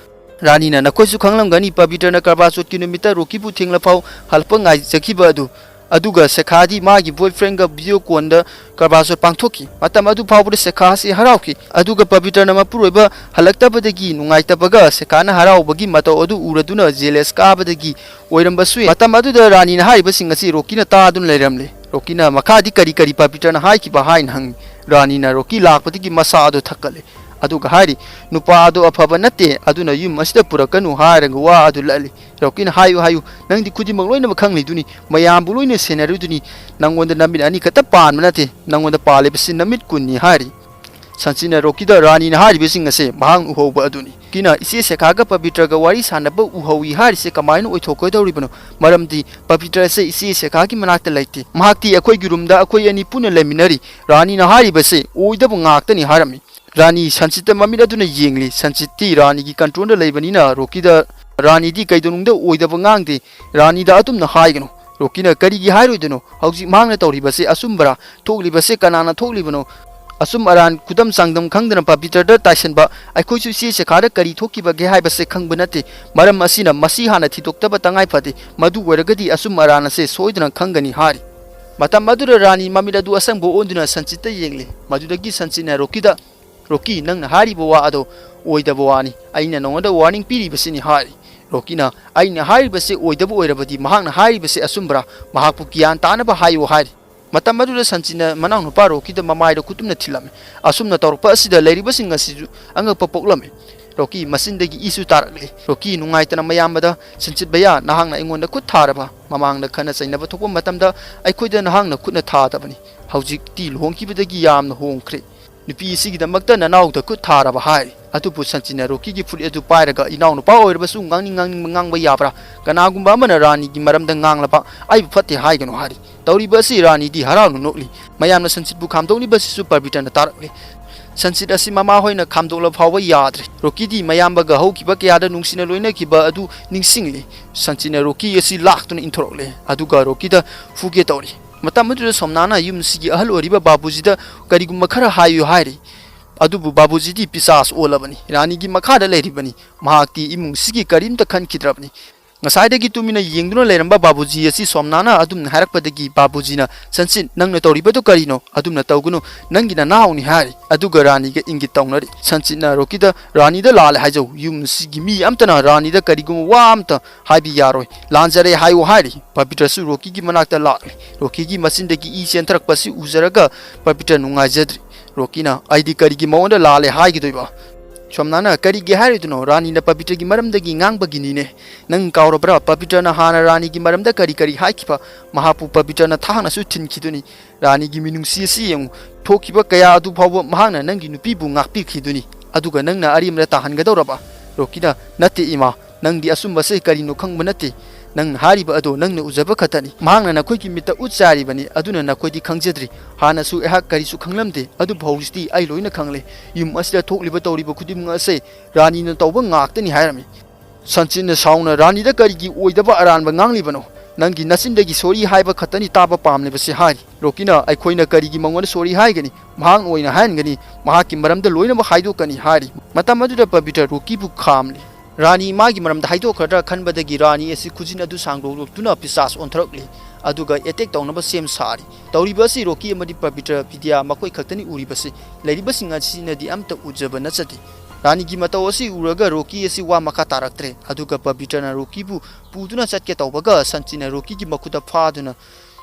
ꯔꯥꯅꯤꯅ, "ꯅꯈꯣꯏꯁꯨ ꯈꯪꯂꯝꯒꯅꯤ, ꯄꯕꯤꯇ꯭ꯔꯅ ꯀꯔꯕꯥ ꯆꯧꯊꯀꯤ ꯅꯨꯃꯤꯠꯇ ꯔꯣꯀꯤꯕꯨ ꯊꯦꯡꯂꯐꯥꯎ ꯍꯜꯂꯛꯄ ꯉꯥꯏꯖꯈꯤꯕ ꯑꯗꯨ꯫ ꯑꯗꯨꯒ ꯁꯦꯈꯥꯗꯤ ꯃꯥꯒꯤ ꯕꯣꯏꯐ꯭ꯔꯦꯟꯒ ꯚꯤꯗꯤꯑꯣ ꯀꯣꯟꯗ ꯀꯔꯕꯥ ꯆꯧꯊ ꯄꯥꯡꯊꯣꯛꯈꯤ꯫ ꯃꯇꯝ ꯑꯗꯨ ꯐꯥꯎꯕꯗ ꯁꯦꯈꯥ ꯑꯁꯤ ꯍꯔꯥꯎꯈꯤ꯫ ꯑꯗꯨꯒ ꯄꯕꯤꯇ꯭ꯔꯅ ꯃꯄꯨꯔꯣꯏꯕ ꯍꯜꯂꯛꯇꯕꯗꯒꯤ ꯅꯨꯡꯉꯥꯏꯇꯕꯒ ꯁꯦꯈꯥꯅ ꯍꯔꯥꯎꯕꯒꯤ ꯃꯇꯧ ꯑꯗꯨ ꯎꯔꯗꯨꯅ ꯖꯦꯂꯦꯁ ꯀꯥꯕꯗꯒꯤ ꯑꯣꯏꯔꯝꯕꯁꯨ ꯌꯥꯏ"꯫ ꯃꯇꯝ ꯑꯗꯨꯗ ꯔꯥꯅꯤꯅ ꯍꯥꯏꯔꯤꯕꯁꯤꯡ ꯑꯁꯤ ꯔꯣꯀꯤꯅ ꯇꯥꯗꯨꯅ ꯂꯩꯔꯝꯂꯦ꯫ ꯔꯣꯀꯤꯅ, "ꯃꯈꯥꯗꯤ ꯀꯔꯤ ꯀꯔꯤ ꯄꯕꯤꯇ꯭ꯔꯅ ꯍꯥꯏꯈꯤꯕ?" ꯍꯥꯏꯅ ꯍꯪꯉꯤ꯫ ꯔꯥꯅꯤꯅ ꯔꯣꯀꯤ ꯂꯥꯛꯄꯗꯒꯤ ꯃꯁꯥ ꯑꯗꯨ ꯊꯛꯀꯠꯂꯦ꯫ ꯑꯗꯨꯒ ꯍꯥꯏꯔꯤ, "ꯅꯨꯄꯥ ꯑꯗꯨ ꯑꯐꯕ ꯅꯠꯇꯦ, ꯑꯗꯨꯅ ꯌꯨꯝ ꯑꯁꯤꯗ ꯄꯨꯔꯛꯀꯅꯨ" ꯍꯥꯏꯔꯒ ꯋꯥ ꯑꯗꯨ ꯂꯠꯂꯤ꯫ ꯔꯣꯀꯤꯅ, "ꯍꯥꯏꯌꯨ, ꯍꯥꯏꯌꯨ, ꯅꯪꯗꯤ ꯈꯨꯗꯤꯡꯃꯛ ꯂꯣꯏꯅꯃꯛ ꯈꯪꯂꯤꯗꯨꯅꯤ, ꯃꯌꯥꯝꯕꯨ ꯂꯣꯏꯅ ꯁꯦꯟꯅꯔꯤꯗꯨꯅꯤ, ꯅꯪꯉꯣꯟꯗ ꯅꯃꯤꯠ ꯑꯅꯤ ꯈꯛꯇ ꯄꯥꯟꯕ ꯅꯠꯇꯦ, ꯅꯪꯉꯣꯟꯗ ꯄꯥꯜꯂꯤꯕꯁꯤ ꯅꯃꯤꯠ ꯀꯨꯟꯅꯤ" ꯍꯥꯏꯔꯤ꯫ ꯁꯟꯆꯤꯠꯅ ꯔꯣꯀꯤꯗ ꯔꯥꯅꯤꯅ ꯍꯥꯏꯔꯤꯕꯁꯤꯡ ꯑꯁꯦ ꯃꯍꯥꯛꯅ ꯎꯍꯧꯕ ꯑꯗꯨꯅꯤ꯫ ꯔꯣꯀꯤꯅ ꯏꯆꯦ ꯁꯦꯈꯥꯒ ꯄꯕꯤꯇ꯭ꯔꯒ ꯋꯥꯔꯤ ꯁꯥꯟꯅꯕ ꯎꯍꯧꯏ ꯍꯥꯏꯔꯤꯁꯦ ꯀꯃꯥꯏꯅ ꯑꯣꯏꯊꯣꯛꯀꯗꯧꯔꯤꯕꯅꯣ? ꯃꯔꯝꯗꯤ ꯄꯕꯤꯇ꯭ꯔ ꯑꯁꯦ ꯏꯆꯦ ꯁꯦꯈꯥꯒꯤ ꯃꯅꯥꯛꯇ ꯂꯩꯇꯦ꯫ ꯃꯍꯥꯛꯇꯤ ꯑꯩꯈꯣꯏꯒꯤ ꯔꯨꯝꯗ ꯑꯩꯈꯣꯏ ꯑꯅꯤ ꯄꯨꯟꯅ ꯂꯩꯃꯤꯟꯅꯔꯤ꯫ ꯔꯥꯅꯤꯅ ꯍꯥꯏꯔꯤꯕꯁꯦ ꯑꯣꯏꯗꯕ ꯉꯥꯛꯇꯅꯤ ꯍꯥꯏꯔꯝꯃꯤ꯫ ꯔꯥꯅꯤ ꯁꯟꯆꯤꯠꯇ ꯃꯃꯤꯠ ꯑꯗꯨꯅ ꯌꯦꯡꯂꯤ꯫ ꯁꯟꯆꯤꯠꯇꯤ ꯔꯥꯅꯤꯒꯤ ꯀꯟꯇ꯭ꯔꯣꯜꯗ ꯂꯩꯕꯅꯤꯅ ꯔꯣꯀꯤꯗ, ꯔꯥꯅꯤꯗꯤ ꯀꯩꯗꯧꯅꯨꯡꯗ ꯑꯣꯏꯗꯕ ꯉꯥꯡꯗꯦ꯫ ꯔꯥꯅꯤꯗ ꯑꯗꯨꯝꯅ ꯍꯥꯏꯒꯅꯨ꯫ ꯔꯣꯀꯤꯅ, "ꯀꯔꯤꯒꯤ ꯍꯥꯏꯔꯣꯏꯗꯣꯏꯅꯣ? ꯍꯧꯖꯤꯛ ꯃꯍꯥꯛꯅ ꯇꯧꯔꯤꯕꯁꯤ ꯑꯆꯨꯝꯕꯔꯥ? ꯊꯣꯛꯂꯤꯕꯁꯦ ꯀꯅꯥꯅ ꯊꯣꯛꯂꯤꯕꯅꯣ?" ꯑꯆꯨꯝ ꯑꯔꯥꯟ ꯈꯨꯗꯝ ꯆꯥꯡꯗꯝ ꯈꯪꯗꯅ ꯄꯕꯤꯇ꯭ꯔꯗ ꯇꯥꯏꯁꯟꯕ꯫ ꯑꯩꯈꯣꯏꯁꯨ ꯏꯆꯦ ꯁꯦꯈꯥꯗ ꯀꯔꯤ ꯊꯣꯛꯈꯤꯕꯒꯦ ꯍꯥꯏꯕꯁꯦ ꯈꯪꯕ ꯅꯠꯇꯦ꯫ ꯃꯔꯝ ꯑꯁꯤꯅ ꯃꯁꯤ ꯍꯥꯟꯅ ꯊꯤꯗꯣꯛꯇꯕ ꯇꯉꯥꯏ ꯐꯗꯦ꯫ ꯃꯗꯨ ꯑꯣꯏꯔꯒꯗꯤ ꯑꯆꯨꯝ ꯑꯔꯥꯟ ꯑꯁꯦ ꯁꯣꯏꯗꯅ ꯈꯪꯒꯅꯤ ꯍꯥꯏꯔꯤ꯫ ꯃꯇꯝ ꯑꯗꯨꯗ ꯔꯥꯅꯤ ꯃꯃꯤꯠ ꯑꯗꯨ ꯑꯁꯪꯕ ꯑꯣꯟꯗꯨꯅ ꯁꯟꯆꯤꯠꯇ ꯌꯦꯡꯂꯤ꯫ ꯃꯗꯨꯗꯒꯤ ꯁꯟꯆꯤꯠꯅ ꯔꯣꯀꯤꯗ, "ꯔꯣꯀꯤ, ꯅꯪꯅ ꯍꯥꯏꯔꯤꯕ ꯋꯥ ꯑꯗꯣ ꯑꯣꯏꯗꯕ ꯋꯥꯅꯤ꯫ ꯑꯩꯅ ꯅꯉꯣꯟꯗ ꯋꯥꯔꯅꯤꯡ ꯄꯤꯔꯤꯕꯁꯤꯅꯤ" ꯍꯥꯏꯔꯤ꯫ ꯔꯣꯀꯤꯅ, "ꯑꯩꯅ ꯍꯥꯏꯔꯤꯕꯁꯤ ꯑꯣꯏꯗꯕ ꯑꯣꯏꯔꯕꯗꯤ ꯃꯍꯥꯛꯅ ꯍꯥꯏꯔꯤꯕꯁꯤ ꯑꯆꯨꯝꯕ꯭ꯔꯥ? ꯃꯍꯥꯛꯄꯨ ꯒ꯭ꯌꯥꯟ ꯇꯥꯅꯕ ꯍꯥꯏꯌꯨ" ꯍꯥꯏꯔꯤ꯫ ꯃꯇꯝ ꯑꯗꯨꯗ ꯁꯟꯆꯤꯠꯅ ꯃꯅꯥꯎꯅꯨꯄꯥ ꯔꯣꯀꯤꯗ ꯃꯃꯥꯏꯗ ꯈꯨꯇꯨꯝꯅ ꯊꯤꯜꯂꯝꯃꯤ꯫ ꯑꯁꯨꯝꯅ ꯇꯧꯔꯛꯄ ꯑꯁꯤꯗ ꯂꯩꯔꯤꯕꯁꯤꯡ ꯑꯁꯤꯁꯨ ꯑꯉꯛꯄ ꯄꯣꯛꯂꯝꯃꯤ꯫ ꯔꯣꯀꯤ ꯃꯆꯤꯟꯗꯒꯤ ꯏꯁꯨ ꯇꯥꯔꯛꯂꯤ꯫ ꯔꯣꯀꯤ ꯅꯨꯡꯉꯥꯏꯇꯅ ꯃꯌꯥꯝꯕꯗ, "ꯁꯟꯆꯤꯠ ꯚꯩꯌꯥ, ꯅꯍꯥꯛꯅ ꯑꯩꯉꯣꯟꯗ ꯈꯨꯠ ꯊꯥꯔꯕ? ꯃꯃꯥꯡꯗ ꯈꯠꯅ ꯆꯩꯅꯕ ꯊꯣꯛꯄ ꯃꯇꯝꯗ ꯑꯩꯈꯣꯏꯗ ꯅꯍꯥꯛꯅ ꯈꯨꯠꯅ ꯊꯥꯗꯕꯅꯤ꯫ ꯍꯧꯖꯤꯛꯇꯤ ꯂꯨꯍꯣꯡꯈꯤꯕꯗꯒꯤ ꯌꯥꯝꯅ ꯍꯣꯡꯈ꯭ꯔꯦ꯫ "ꯅꯨꯄꯤ ꯑꯁꯤꯒꯤꯗꯃꯛꯇ ꯅꯅꯥꯎꯗ ꯈꯨꯠ ꯊꯥꯔꯕ?" ꯍꯥꯏꯔꯤ꯫ ꯑꯗꯨꯕꯨ ꯁꯟꯆꯤꯠꯅ ꯔꯣꯀꯤꯒꯤ ꯐꯨꯔꯤꯠ ꯑꯗꯨ ꯄꯥꯏꯔꯒ, "ꯏꯅꯥꯎꯅꯨꯄꯥ ꯑꯣꯏꯔꯕꯁꯨ ꯉꯥꯡꯅꯤꯡ ꯉꯥꯡꯅꯤꯡꯕ ꯉꯥꯡꯕ ꯌꯥꯕ꯭ꯔꯥ? ꯀꯅꯥꯒꯨꯝꯕ ꯑꯃꯅ ꯔꯥꯅꯤꯒꯤ ꯃꯔꯝꯗ ꯉꯥꯡꯂꯕ ꯑꯩꯕꯨ ꯐꯠꯇꯦ ꯍꯥꯏꯒꯅꯨ" ꯍꯥꯏꯔꯤ꯫ ꯇꯧꯔꯤꯕ ꯑꯁꯤ ꯔꯥꯅꯤꯗꯤ ꯍꯔꯥꯎꯅ ꯅꯣꯛꯂꯤ꯫ ꯃꯌꯥꯝꯅ ꯁꯟꯆꯤꯠꯄꯨ ꯈꯥꯝꯗꯣꯛꯂꯤꯕꯁꯤꯁꯨ ꯄꯕꯤꯇ꯭ꯔꯅ ꯇꯥꯔꯛꯂꯤ꯫ ꯁꯟꯆꯤꯠ ꯑꯁꯤ ꯃꯃꯥ ꯍꯣꯏꯅ ꯈꯥꯝꯗꯣꯛꯂꯕ ꯐꯥꯎꯕ ꯌꯥꯗ꯭ꯔꯦ꯫ ꯔꯣꯀꯤꯗꯤ ꯃꯌꯥꯝꯕꯒ ꯍꯧꯈꯤꯕ ꯀꯌꯥꯗ ꯅꯨꯡꯁꯤꯅ ꯂꯣꯏꯅꯈꯤꯕ ꯑꯗꯨ ꯅꯤꯡꯁꯤꯡꯂꯤ꯫ ꯁꯟꯆꯤꯠꯅ ꯔꯣꯀꯤ ꯑꯁꯤ ꯂꯥꯛꯇꯨꯅ ꯏꯟꯊꯣꯔꯛꯂꯦ, ꯑꯗꯨꯒ ꯔꯣꯀꯤꯗ ꯐꯨꯒꯦ ꯇꯧꯔꯤ꯫ ꯃꯇꯝ ꯑꯗꯨꯗ ꯁꯣꯝꯅꯥꯅ ꯌꯨꯝꯁꯤꯒꯤ ꯑꯍꯜ ꯑꯣꯏꯔꯤꯕ ꯕꯥꯕꯨꯖꯤꯗ ꯀꯔꯤꯒꯨꯝꯕ ꯈꯔ ꯍꯥꯏꯌꯨ ꯍꯥꯏꯔꯤ꯫ ꯑꯗꯨꯕꯨ ꯕꯥꯕꯨꯖꯤꯗꯤ ꯄꯤꯁꯥꯁ ꯑꯣꯜꯂꯕꯅꯤ, ꯔꯥꯅꯤꯒꯤ ꯃꯈꯥꯗ ꯂꯩꯔꯤꯕꯅꯤ꯫ ꯃꯍꯥꯛꯇꯤ ꯏꯃꯨꯡꯁꯤꯒꯤ ꯀꯔꯤꯝꯇ ꯈꯟꯈꯤꯗ꯭ꯔꯕꯅꯤ꯫ ꯉꯁꯥꯏꯗꯒꯤ ꯇꯨꯃꯤꯟꯅ ꯌꯦꯡꯗꯨꯅ ꯂꯩꯔꯝꯕ ꯕꯥꯕꯨꯖꯤ ꯑꯁꯤ ꯁꯣꯝꯅꯥꯅ ꯑꯗꯨꯝꯅ ꯍꯥꯏꯔꯛꯄꯗꯒꯤ ꯕꯥꯕꯨꯖꯤꯅ, "ꯁꯟꯆꯤꯠ, ꯅꯪꯅ ꯇꯧꯔꯤꯕꯗꯨ ꯀꯔꯤꯅꯣ? ꯑꯗꯨꯝꯅ ꯇꯧꯒꯅꯨ, ꯅꯪꯒꯤ ꯅꯅꯥꯎꯅꯤ" ꯍꯥꯏꯔꯤ꯫ ꯑꯗꯨꯒ ꯔꯥꯅꯤꯒ ꯏꯪꯒꯤꯠ ꯇꯧꯅꯔꯤ꯫ ꯁꯟꯆꯤꯠꯅ ꯔꯣꯀꯤꯗ, "ꯔꯥꯅꯤꯗ ꯂꯥꯜꯂꯦ ꯍꯥꯏꯖꯧ, ꯌꯨꯝꯁꯤꯒꯤ ꯃꯤ ꯑꯝꯇꯅ ꯔꯥꯅꯤꯗ ꯀꯔꯤꯒꯨꯝꯕ ꯋꯥ ꯑꯝꯇ ꯍꯥꯏꯕꯤ ꯌꯥꯔꯣꯏ, ꯂꯥꯟꯖꯔꯦ ꯍꯥꯏꯌꯨ" ꯍꯥꯏꯔꯤ꯫ ꯄꯕꯤꯇ꯭ꯔꯁꯨ ꯔꯣꯀꯤꯒꯤ ꯃꯅꯥꯛꯇ ꯂꯥꯛꯂꯤ꯫ ꯔꯣꯀꯤꯒꯤ ꯃꯆꯤꯟꯗꯒꯤ ꯏ ꯆꯦꯟꯊꯔꯛꯄꯁꯤ ꯎꯖꯔꯒ ꯄꯕꯤꯇ꯭ꯔ ꯅꯨꯡꯉꯥꯏꯖꯗ꯭ꯔꯤ꯫ ꯔꯣꯀꯤꯅ, "ꯑꯩꯗꯤ ꯀꯔꯤꯒꯤ ꯃꯉꯣꯟꯗ ꯂꯥꯜꯂꯦ ꯍꯥꯏꯒꯗꯣꯏꯕ?" ꯁꯣꯝꯅꯥꯅ, "ꯀꯔꯤꯒꯤ ꯍꯥꯏꯔꯣꯏꯗꯣꯏꯅꯣ? ꯔꯥꯅꯤꯅ ꯄꯕꯤꯇ꯭ꯔꯒꯤ ꯃꯔꯝꯗꯒꯤ ꯉꯥꯡꯕꯒꯤꯅꯤꯅꯦ꯫ ꯅꯪ ꯀꯥꯎꯔꯕ꯭ꯔꯥ? ꯄꯕꯤꯇ꯭ꯔꯅ ꯍꯥꯟꯅ ꯔꯥꯅꯤꯒꯤ ꯃꯔꯝꯗ ꯀꯔꯤ ꯀꯔꯤ ꯍꯥꯏꯈꯤꯕ? ꯃꯍꯥꯛꯄꯨ ꯄꯕꯤꯇ꯭ꯔꯅ ꯊꯥꯡꯅꯁꯨ ꯊꯤꯟꯈꯤꯗꯨꯅꯤ꯫ ꯔꯥꯅꯤꯒꯤ ꯃꯤꯅꯨꯡꯁꯤ ꯑꯁꯤ ꯌꯦꯡꯉꯨ꯫ ꯊꯣꯛꯈꯤꯕ ꯀꯌꯥ ꯑꯗꯨ ꯐꯥꯎꯕ ꯃꯍꯥꯛꯅ ꯅꯪꯒꯤ ꯅꯨꯄꯤꯕꯨ ꯉꯥꯛꯄꯤꯈꯤꯗꯨꯅꯤ꯫ ꯑꯗꯨꯒ ꯅꯪꯅ ꯑꯔꯦꯝꯕꯗ ꯇꯥꯍꯟꯒꯗꯧꯔꯕ?" ꯔꯣꯀꯤꯅ, "ꯅꯠꯇꯦ ꯏꯃꯥ, ꯅꯪꯗꯤ ꯑꯆꯨꯝꯕꯁꯦ ꯀꯔꯤꯅꯣ ꯈꯪꯕ ꯅꯠꯇꯦ꯫ ꯅꯪꯅ ꯍꯥꯏꯔꯤꯕ ꯑꯗꯣ ꯅꯪꯅ ꯎꯖꯕ ꯈꯛꯇꯅꯤ꯫ ꯃꯍꯥꯛꯅ ꯅꯈꯣꯏꯒꯤ ꯃꯤꯠꯇ ꯎꯠ ꯆꯥꯏꯔꯤꯕꯅꯤ, ꯑꯗꯨꯅ ꯅꯈꯣꯏꯗꯤ ꯈꯪꯖꯗ꯭ꯔꯤ꯫ ꯍꯥꯟꯅꯁꯨ ꯑꯩꯍꯥꯛ ꯀꯔꯤꯁꯨ ꯈꯪꯂꯝꯗꯦ, ꯑꯗꯨꯕꯨ ꯍꯧꯖꯤꯛꯇꯤ ꯑꯩ ꯂꯣꯏꯅ ꯈꯪꯂꯦ꯫ ꯌꯨꯝ ꯑꯁꯤꯗ ꯊꯣꯛꯂꯤꯕ ꯇꯧꯔꯤꯕ ꯈꯨꯗꯤꯡꯃꯛ ꯑꯁꯦ ꯔꯥꯅꯤꯅ ꯇꯧꯕ ꯉꯥꯛꯇꯅꯤ" ꯍꯥꯏꯔꯝꯃꯤ꯫ ꯁꯟꯆꯤꯠꯅ ꯁꯥꯎꯅ, "ꯔꯥꯅꯤꯗ ꯀꯔꯤꯒꯤ ꯑꯣꯏꯗꯕ ꯑꯔꯥꯟꯕ ꯉꯥꯡꯂꯤꯕꯅꯣ? ꯅꯪꯒꯤ ꯅꯆꯤꯟꯗꯒꯤ ꯁꯣꯔꯤ ꯍꯥꯏꯕ ꯈꯛꯇꯅꯤ ꯇꯥꯕ ꯄꯥꯝꯂꯤꯕꯁꯦ" ꯍꯥꯏꯔꯤ꯫ ꯔꯣꯀꯤꯅ, "ꯑꯩꯈꯣꯏꯅ ꯀꯔꯤꯒꯤ ꯃꯉꯣꯟꯗ ꯁꯣꯔꯤ ꯍꯥꯏꯒꯅꯤ? ꯃꯍꯥꯛꯅ ꯑꯣꯏꯅ ꯍꯥꯏꯍꯟꯒꯅꯤ, ꯃꯍꯥꯛꯀꯤ ꯃꯔꯝꯗ ꯂꯣꯏꯅꯃꯛ ꯍꯥꯏꯗꯣꯛꯀꯅꯤ" ꯍꯥꯏꯔꯤ꯫ ꯃꯇꯝ ꯑꯗꯨꯗ ꯄꯕꯤꯇ꯭ꯔ ꯔꯣꯀꯤꯕꯨ ꯈꯥꯝꯂꯤ꯫ ꯔꯥꯅꯤ ꯃꯥꯒꯤ ꯃꯔꯝꯗ ꯍꯥꯏꯗꯣꯛꯈ꯭ꯔꯗ꯭ꯔꯥ ꯈꯟꯕꯗꯒꯤ ꯔꯥꯅꯤ ꯑꯁꯤ ꯈꯨꯖꯤꯟ ꯑꯗꯨ ꯁꯥꯡꯗꯣꯛꯂꯛꯇꯨꯅ ꯄꯤꯁꯥꯁ ꯑꯣꯟꯊꯣꯔꯛꯂꯤ, ꯑꯗꯨꯒ ꯑꯦꯇꯦꯛ ꯇꯧꯅꯕ ꯁꯦꯝ ꯁꯥꯔꯤ꯫ ꯇꯧꯔꯤꯕ ꯑꯁꯤ ꯔꯣꯀꯤ ꯑꯃꯗꯤ ꯄꯕꯤꯇ꯭ꯔ ꯕꯤꯗ꯭ꯌꯥ ꯃꯈꯣꯏ ꯈꯛꯇꯅꯤ ꯎꯔꯤꯕꯁꯤ꯫ ꯂꯩꯔꯤꯕꯁꯤꯡ ꯑꯁꯤꯅꯗꯤ ꯑꯝꯇ ꯎꯖꯕ ꯅꯠꯆꯗꯦ꯫ ꯔꯥꯅꯤꯒꯤ ꯃꯇꯧ ꯑꯁꯤ ꯎꯔꯒ ꯔꯣꯀꯤ ꯑꯁꯤ ꯋꯥ ꯃꯈꯥ ꯇꯥꯔꯛꯇ꯭ꯔꯦ, ꯑꯗꯨꯒ ꯄꯕꯤꯇ꯭ꯔꯅ ꯔꯣꯀꯤꯕꯨ ꯄꯨꯗꯨꯅ ꯆꯠꯀꯦ ꯇꯧꯕꯒ ꯁꯟꯆꯤꯠꯅ ꯔꯣꯀꯤꯒꯤ ꯃꯈꯨꯠꯇ ꯐꯥꯗꯨꯅ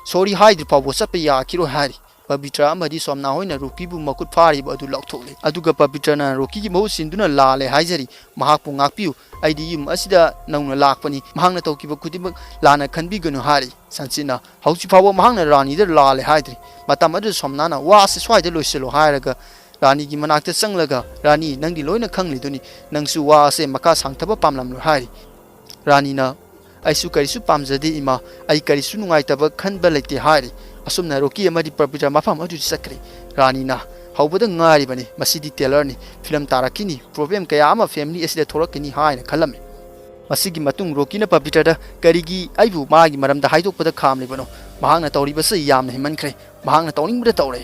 ꯁꯣꯔꯤ ꯍꯥꯏꯗ꯭ꯔꯤ ꯐꯥꯎꯕ ꯆꯠꯄ ꯌꯥꯈꯤꯔꯣꯏ ꯍꯥꯏꯔꯤ꯫ ꯄꯕꯤꯇ꯭ꯔ ꯑꯃꯗꯤ ꯁꯣꯝꯅꯥ ꯍꯣꯏꯅ ꯔꯣꯀꯤꯕꯨ ꯃꯈꯨꯠ ꯐꯥꯔꯤꯕ ꯑꯗꯨ ꯂꯧꯊꯣꯛꯂꯦ, ꯑꯗꯨꯒ ꯄꯕꯤꯇ꯭ꯔꯅ ꯔꯣꯀꯤꯒꯤ ꯃꯍꯨꯠ ꯁꯤꯟꯗꯨꯅ, "ꯂꯥꯜꯂꯦ ꯍꯥꯏꯖꯔꯤ, ꯃꯍꯥꯛꯄꯨ ꯉꯥꯛꯄꯤꯌꯨ, ꯑꯩꯗꯤ ꯌꯨꯝ ꯑꯁꯤꯗ ꯅꯧꯅ ꯂꯥꯛꯄꯅꯤ, ꯃꯍꯥꯛꯅ ꯇꯧꯈꯤꯕ ꯈꯨꯗꯤꯡꯃꯛ ꯂꯥꯟꯅ ꯈꯟꯕꯤꯒꯅꯨ" ꯍꯥꯏꯔꯤ꯫ ꯁꯟꯆꯤꯠꯅ, "ꯍꯧꯖꯤꯛ ꯐꯥꯎꯕ ꯃꯍꯥꯛꯅ ꯔꯥꯅꯤꯗ ꯂꯥꯜꯂꯦ ꯍꯥꯏꯗ꯭ꯔꯤ"꯫ ꯃꯇꯝ ꯑꯗꯨꯗ ꯁꯣꯝꯅꯥꯅ, "ꯋꯥꯁꯦ ꯁ꯭ꯋꯥꯏꯗ ꯂꯣꯏꯁꯤꯜꯂꯣ" ꯍꯥꯏꯔꯒ ꯔꯥꯅꯤꯒꯤ ꯃꯅꯥꯛꯇ ꯆꯪꯂꯒ, "ꯔꯥꯅꯤ, ꯅꯪꯗꯤ ꯂꯣꯏꯅ ꯈꯪꯂꯤꯗꯨꯅꯤ, ꯅꯪꯁꯨ ꯋꯥ ꯑꯁꯦ ꯃꯈꯥ ꯁꯥꯡꯊꯕ ꯄꯥꯝꯂꯝꯂꯣꯏ" ꯍꯥꯏꯔꯤ꯫ ꯔꯥꯅꯤꯅ, "ꯑꯩꯁꯨ ꯀꯔꯤꯁꯨ ꯄꯥꯝꯖꯗꯦ ꯏꯃꯥ, ꯑꯩ ꯀꯔꯤꯁꯨ ꯅꯨꯡꯉꯥꯏꯇꯕ ꯈꯟꯕ ꯂꯩꯇꯦ" ꯍꯥꯏꯔꯤ꯫ ꯑꯁꯨꯝꯅ ꯔꯣꯀꯤ ꯑꯃꯗꯤ ꯄꯕꯤꯇ꯭ꯔ ꯃꯐꯝ ꯑꯗꯨꯗ ꯆꯠꯈ꯭ꯔꯦ꯫ ꯔꯥꯅꯤꯅ ꯍꯧꯕꯗ ꯉꯥꯏꯔꯤꯕꯅꯤ, "ꯃꯁꯤꯗꯤ ꯇꯦꯂꯔꯅꯤ, ꯐꯤꯂꯝ ꯇꯥꯔꯛꯈꯤꯅꯤ, ꯄ꯭ꯔꯣꯕ꯭ꯂꯦꯝ ꯀꯌꯥ ꯑꯃ ꯐꯦꯃꯤꯂꯤ ꯑꯁꯤꯗ ꯊꯣꯛꯂꯛꯀꯅꯤ" ꯍꯥꯏꯅ ꯈꯜꯂꯝꯃꯤ꯫ ꯃꯁꯤꯒꯤ ꯃꯇꯨꯡ ꯔꯣꯀꯤꯅ ꯄꯕꯤꯇ꯭ꯔꯗ ꯀꯔꯤꯒꯤ ꯑꯩꯕꯨ ꯃꯥꯒꯤ ꯃꯔꯝꯗ ꯍꯥꯏꯗꯣꯛꯄꯗ ꯈꯥꯝꯂꯤꯕꯅꯣ? ꯃꯍꯥꯛꯅ ꯇꯧꯔꯤꯕꯁꯤ ꯌꯥꯝꯅ ꯍꯦꯟꯃꯟꯈ꯭ꯔꯦ꯫ ꯃꯍꯥꯛꯅ ꯇꯧꯅꯤꯡꯕꯗ ꯇꯧꯔꯦ꯫